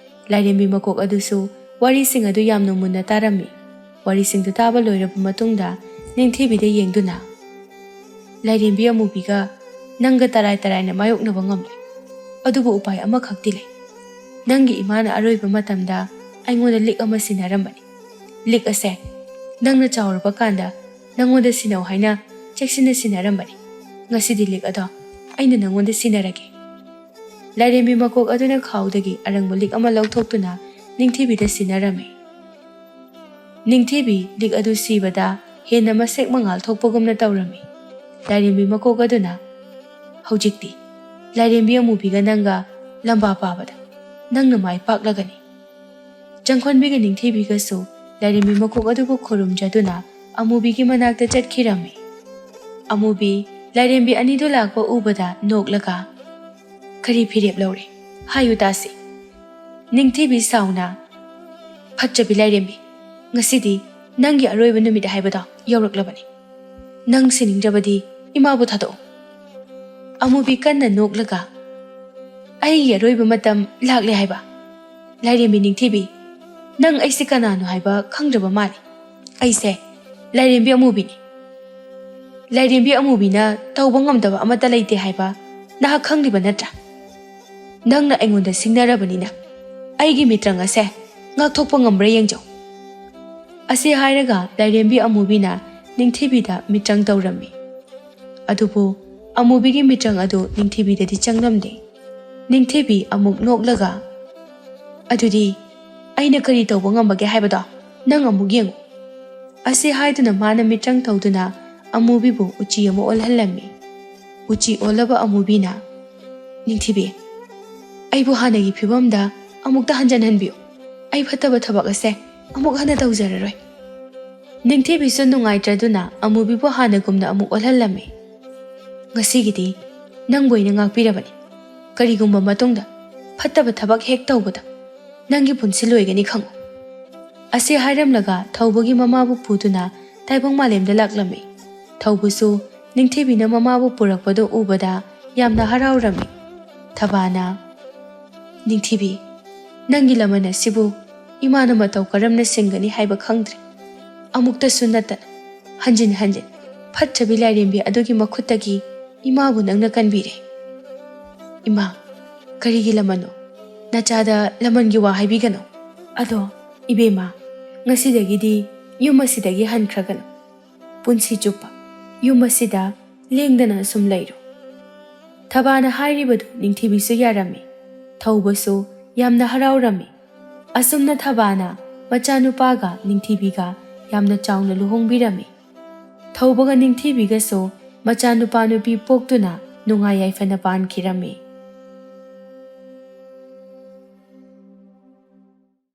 ꯂꯥꯏꯔꯦꯝꯕꯤ ꯃꯀꯣꯛ ꯑꯗꯨꯁꯨ ꯋꯥꯔꯤꯁꯤꯡ ꯑꯗꯨ ꯌꯥꯝꯅ ꯃꯨꯟꯅ ꯇꯥꯔꯝꯃꯤ꯫ ꯋꯥꯔꯤꯁꯤꯡꯗꯨ ꯇꯥꯕ ꯂꯣꯏꯔꯕ ꯃꯇꯨꯡꯗ ꯅꯤꯡꯊꯤꯕꯤꯗ ꯌꯦꯡꯗꯨꯅ, "ꯂꯥꯏꯔꯦꯝꯕꯤ ꯑꯃꯨꯕꯤꯒ ꯅꯪꯒ ꯇꯔꯥꯏ ꯇꯔꯥꯏꯅ ꯃꯥꯌꯣꯛꯅꯕ ꯉꯝꯂꯣꯏ꯫ ꯑꯗꯨꯕꯨ ꯎꯄꯥꯏ ꯑꯃꯈꯛꯇꯤ ꯂꯩ꯫ ꯅꯪꯒꯤ ꯏꯃꯥꯅ ꯑꯔꯣꯏꯕ ꯃꯇꯝꯗ ꯑꯩꯉꯣꯟꯗ ꯂꯤꯛ ꯑꯃ ꯁꯤꯟꯅꯔꯝꯕꯅꯤ꯫ ꯂꯤꯛ ꯑꯁꯦ ꯅꯪꯅ ꯆꯥꯎꯔꯕ ꯀꯥꯟꯗ ꯅꯪꯉꯣꯟꯗ ꯁꯤꯟꯅꯧ ꯍꯥꯏꯅ ꯆꯦꯛꯁꯤꯟꯅ ꯁꯤꯟꯅꯔꯝꯕꯅꯤ꯫ ꯉꯁꯤꯗꯤ ꯂꯤꯛ ꯑꯗꯣ ꯑꯩꯅ ꯅꯪꯉꯣꯟꯗ ꯁꯤꯟꯅꯔꯒꯦ꯫" ꯂꯥꯏꯔꯦꯝꯕꯤ ꯃꯀꯣꯛ ꯑꯗꯨꯅ ꯈꯥꯎꯗꯒꯤ ꯑꯔꯪꯕ ꯂꯤꯛ ꯑꯃ ꯂꯧꯊꯣꯛꯇꯨꯅ ꯅꯤꯡꯊꯤꯕꯤꯗ ꯁꯤꯟꯅꯔꯝꯃꯤ꯫ ꯅꯤꯡꯊꯤꯕꯤ ꯂꯤꯛ ꯑꯗꯨ ꯁꯤꯕꯗ ꯍꯦꯟꯅ ꯃꯁꯦꯛ ꯃꯉꯥꯜ ꯊꯣꯛꯄꯒꯨꯝꯅ ꯇꯧꯔꯝꯃꯤ꯫ ꯂꯥꯏꯔꯦꯝꯕꯤ ꯃꯀꯣꯛ ꯑꯗꯨꯅ, "ꯍꯧꯖꯤꯛꯇꯤ ꯂꯥꯏꯔꯦꯝꯕꯤ ꯑꯃꯨꯕꯤꯒ ꯅꯪꯒ ꯂꯝꯕꯥ ꯄꯥꯕꯗ ꯅꯪꯅ ꯃꯥꯏ ꯄꯥꯛꯂꯒꯅꯤ꯫" ꯆꯪꯈꯣꯟꯕꯤꯒ ꯅꯤꯡꯊꯤꯕꯤꯒꯁꯨ ꯂꯥꯏꯔꯦꯝꯕꯤ ꯃꯀꯣꯛ ꯑꯗꯨꯕꯨ ꯈꯨꯔꯨꯝꯖꯗꯨꯅ ꯑꯃꯨꯕꯤꯒꯤ ꯃꯅꯥꯛꯇ ꯆꯠꯈꯤꯔꯝꯃꯤ꯫ ꯑꯃꯨꯕꯤ ꯂꯥꯏꯔꯦꯝꯕꯤ ꯑꯅꯤꯗꯨ ꯂꯥꯛꯄ ꯎꯕꯗ ꯅꯣꯛꯂꯒ, "ꯀꯔꯤ ꯐꯤꯔꯦꯞ ꯂꯧꯔꯦ? ꯍꯥꯏꯌꯨ ꯇꯥꯁꯤ꯫" ꯅꯤꯡꯊꯤꯕꯤ ꯁꯥꯎꯅ, "ꯐꯠꯇꯕꯤ ꯂꯥꯏꯔꯦꯝꯕꯤ, ꯉꯁꯤꯗꯤ ꯅꯪꯒꯤ ꯑꯔꯣꯏꯕ ꯅꯨꯃꯤꯠ ꯍꯥꯏꯕꯗꯣ ꯌꯧꯔꯛꯂꯕꯅꯤ꯫ ꯅꯪ ꯁꯤꯅꯤꯡꯗ꯭ꯔꯕꯗꯤ ꯏꯃꯥꯕꯨ ꯊꯥꯗꯣꯛꯑꯣ꯫" ꯑꯃꯨꯕꯤ ꯀꯟꯅ ꯅꯣꯛꯂꯒ, "ꯑꯩꯒꯤ ꯑꯔꯣꯏꯕ ꯃꯇꯝ ꯂꯥꯛꯂꯦ ꯍꯥꯏꯕ? ꯂꯥꯏꯔꯦꯝꯕꯤ ꯅꯤꯡꯊꯤꯕꯤ, ꯅꯪ ꯑꯩꯁꯦ ꯀꯅꯥꯅꯣ ꯍꯥꯏꯕ ꯈꯪꯗ꯭ꯔꯕ ꯃꯥꯜꯂꯦ꯫ ꯑꯩꯁꯦ ꯂꯥꯏꯔꯦꯝꯕꯤ ꯑꯃꯨꯕꯤꯅꯤ꯫ ꯂꯥꯏꯔꯦꯝꯕꯤ ꯑꯃꯨꯕꯤꯅ ꯇꯧꯕ ꯉꯝꯗꯕ ꯑꯃꯠꯇ ꯂꯩꯇꯦ ꯍꯥꯏꯕ ꯅꯍꯥꯛ ꯈꯪꯂꯤꯕ ꯅꯠꯇ꯭ꯔꯥ? ꯅꯪꯅ ꯑꯩꯉꯣꯟꯗ ꯁꯤꯡꯅꯔꯕꯅꯤꯅ ꯑꯩꯒꯤ ꯃꯤꯇ꯭ꯔꯪ ꯑꯁꯦ ꯉꯥꯛꯊꯣꯛꯄ ꯉꯝꯕ꯭ꯔꯥ ꯌꯦꯡꯖꯧ꯫" ꯑꯁꯤ ꯍꯥꯏꯔꯒ ꯂꯥꯏꯔꯦꯝꯕꯤ ꯑꯃꯨꯕꯤꯅ ꯅꯤꯡꯊꯤꯕꯤꯗ ꯃꯤꯇ꯭ꯔꯪ ꯇꯧꯔꯝꯃꯤ꯫ ꯑꯗꯨꯕꯨ ꯑꯃꯨꯕꯤꯒꯤ ꯃꯤꯇ꯭ꯔꯪ ꯑꯗꯨ ꯅꯤꯡꯊꯤꯕꯤꯗꯗꯤ ꯆꯪꯂꯝꯗꯦ꯫ ꯅꯤꯡꯊꯤꯕꯤ ꯑꯃꯨꯛ ꯅꯣꯛꯂꯒ, "ꯑꯗꯨꯗꯤ ꯑꯩꯅ ꯀꯔꯤ ꯇꯧꯕ ꯉꯝꯕꯒꯦ ꯍꯥꯏꯕꯗꯣ ꯅꯪ ꯑꯃꯨꯛ ꯌꯦꯡꯉꯨ꯫" ꯑꯁꯤ ꯍꯥꯏꯗꯨꯅ ꯃꯥꯅ ꯃꯤꯇ꯭ꯔꯪ ꯇꯧꯗꯨꯅ ꯑꯃꯨꯕꯤꯕꯨ ꯎꯆꯤ ꯑꯃ ꯑꯣꯜꯍꯜꯂꯝꯃꯤ꯫ ꯎꯆꯤ ꯑꯣꯜꯂꯕ ꯑꯃꯨꯕꯤꯅ, "ꯅꯤꯡꯊꯤꯕꯤ, ꯑꯩꯕꯨ ꯍꯥꯟꯅꯒꯤ ꯐꯤꯕꯝꯗ ꯑꯃꯨꯛꯇ ꯍꯟꯖꯤꯟꯍꯟꯕꯤꯌꯨ꯫ ꯑꯩ ꯐꯠꯇꯕ ꯊꯕꯛ ꯑꯁꯦ ꯑꯃꯨꯛ ꯍꯟꯅ ꯇꯧꯖꯔꯔꯣꯏ꯫" ꯅꯤꯡꯊꯤꯕꯤꯁꯨ ꯅꯨꯡꯉꯥꯏꯇ꯭ꯔꯗꯨꯅ ꯑꯃꯨꯕꯤꯕꯨ ꯍꯥꯟꯅꯒꯨꯝꯅ ꯑꯃꯨꯛ ꯑꯣꯜꯍꯜꯂꯝꯃꯤ꯫ "ꯉꯁꯤꯒꯤꯗꯤ ꯅꯪꯕꯨ ꯑꯩꯅ ꯉꯥꯛꯄꯤꯔꯕꯅꯤ꯫ ꯀꯔꯤꯒꯨꯝꯕ ꯃꯇꯨꯡꯗ ꯐꯠꯇꯕ ꯊꯕꯛ ꯍꯦꯛ ꯇꯧꯕꯗ ꯅꯪꯒꯤ ꯄꯨꯟꯁꯤ ꯂꯣꯏꯒꯅꯤ ꯈꯪꯉꯨ꯫" ꯑꯁꯤ ꯍꯥꯏꯔꯝꯂꯒ ꯊꯧꯕꯒꯤ ꯃꯃꯥꯕꯨ ꯄꯨꯗꯨꯅ ꯇꯥꯏꯕꯪ ꯃꯥꯂꯦꯝꯗ ꯂꯥꯛꯂꯝꯃꯤ꯫ ꯊꯧꯕꯁꯨ ꯅꯤꯡꯊꯤꯕꯤꯅ ꯃꯃꯥꯕꯨ ꯄꯨꯔꯛꯄꯗꯨ ꯎꯕꯗ ꯌꯥꯝꯅ ꯍꯔꯥꯎꯔꯝꯃꯤ꯫ ꯊꯕꯥꯅ, "ꯅꯤꯡꯊꯤꯕꯤ, ꯅꯪꯒꯤ ꯂꯃꯟ ꯑꯁꯤꯕꯨ ꯏꯃꯥꯅ ꯃꯇꯧ ꯀꯔꯝꯅ ꯁꯤꯡꯒꯅꯤ ꯍꯥꯏꯕ ꯈꯪꯗ꯭ꯔꯦ꯫ ꯑꯃꯨꯛꯇꯁꯨ ꯅꯠꯇꯅ ꯍꯟꯖꯤꯟ ꯍꯟꯖꯤꯟ ꯐꯠꯇꯕꯤ ꯂꯥꯏꯔꯦꯝꯕꯤ ꯑꯗꯨꯒꯤ ꯃꯈꯨꯠꯇꯒꯤ ꯏꯃꯥꯕꯨ ꯅꯪꯅ ꯀꯟꯕꯤꯔꯦ꯫" "ꯏꯃꯥ, ꯀꯔꯤꯒꯤ ꯂꯃꯟꯅꯣ? ꯅꯆꯥꯗ ꯂꯃꯟꯒꯤ ꯋꯥ ꯍꯥꯏꯕꯤꯒꯅꯨ꯫ ꯑꯗꯣ ꯏꯕꯦꯝꯃ, ꯉꯁꯤꯗꯒꯤꯗꯤ ꯌꯨꯝ ꯑꯁꯤꯗꯒꯤ ꯍꯟꯈ꯭ꯔꯒꯅꯨ꯫ ꯄꯨꯟꯁꯤ ꯆꯨꯞꯄ ꯌꯨꯝ ꯑꯁꯤꯗ ꯂꯦꯡꯗꯅ ꯑꯁꯨꯝ ꯂꯩꯔꯣ꯫" ꯊꯕꯥꯅ ꯍꯥꯏꯔꯤꯕꯗꯨ ꯅꯤꯡꯊꯤꯕꯤꯁꯨ ꯌꯥꯔꯝꯃꯤ꯫ ꯊꯧꯕꯁꯨ ꯌꯥꯝꯅ ꯍꯔꯥꯎꯔꯝꯃꯤ꯫ ꯑꯁꯨꯝꯅ ꯊꯕꯥꯅ ꯃꯆꯥꯅꯨꯄꯥꯒ ꯅꯤꯡꯊꯤꯕꯤꯒ ꯌꯥꯝꯅ ꯆꯥꯎꯅ ꯂꯨꯍꯣꯡꯕꯤꯔꯝꯃꯤ꯫ ꯊꯧꯕꯒ ꯅꯤꯡꯊꯤꯕꯤꯒꯁꯨ ꯃꯆꯥꯅꯨꯄꯥ ꯅꯨꯄꯤ ꯄꯣꯛꯇꯨꯅ ꯅꯨꯡꯉꯥꯏ ꯌꯥꯏꯐꯅ ꯄꯥꯟꯈꯤꯔꯝꯃꯤ꯫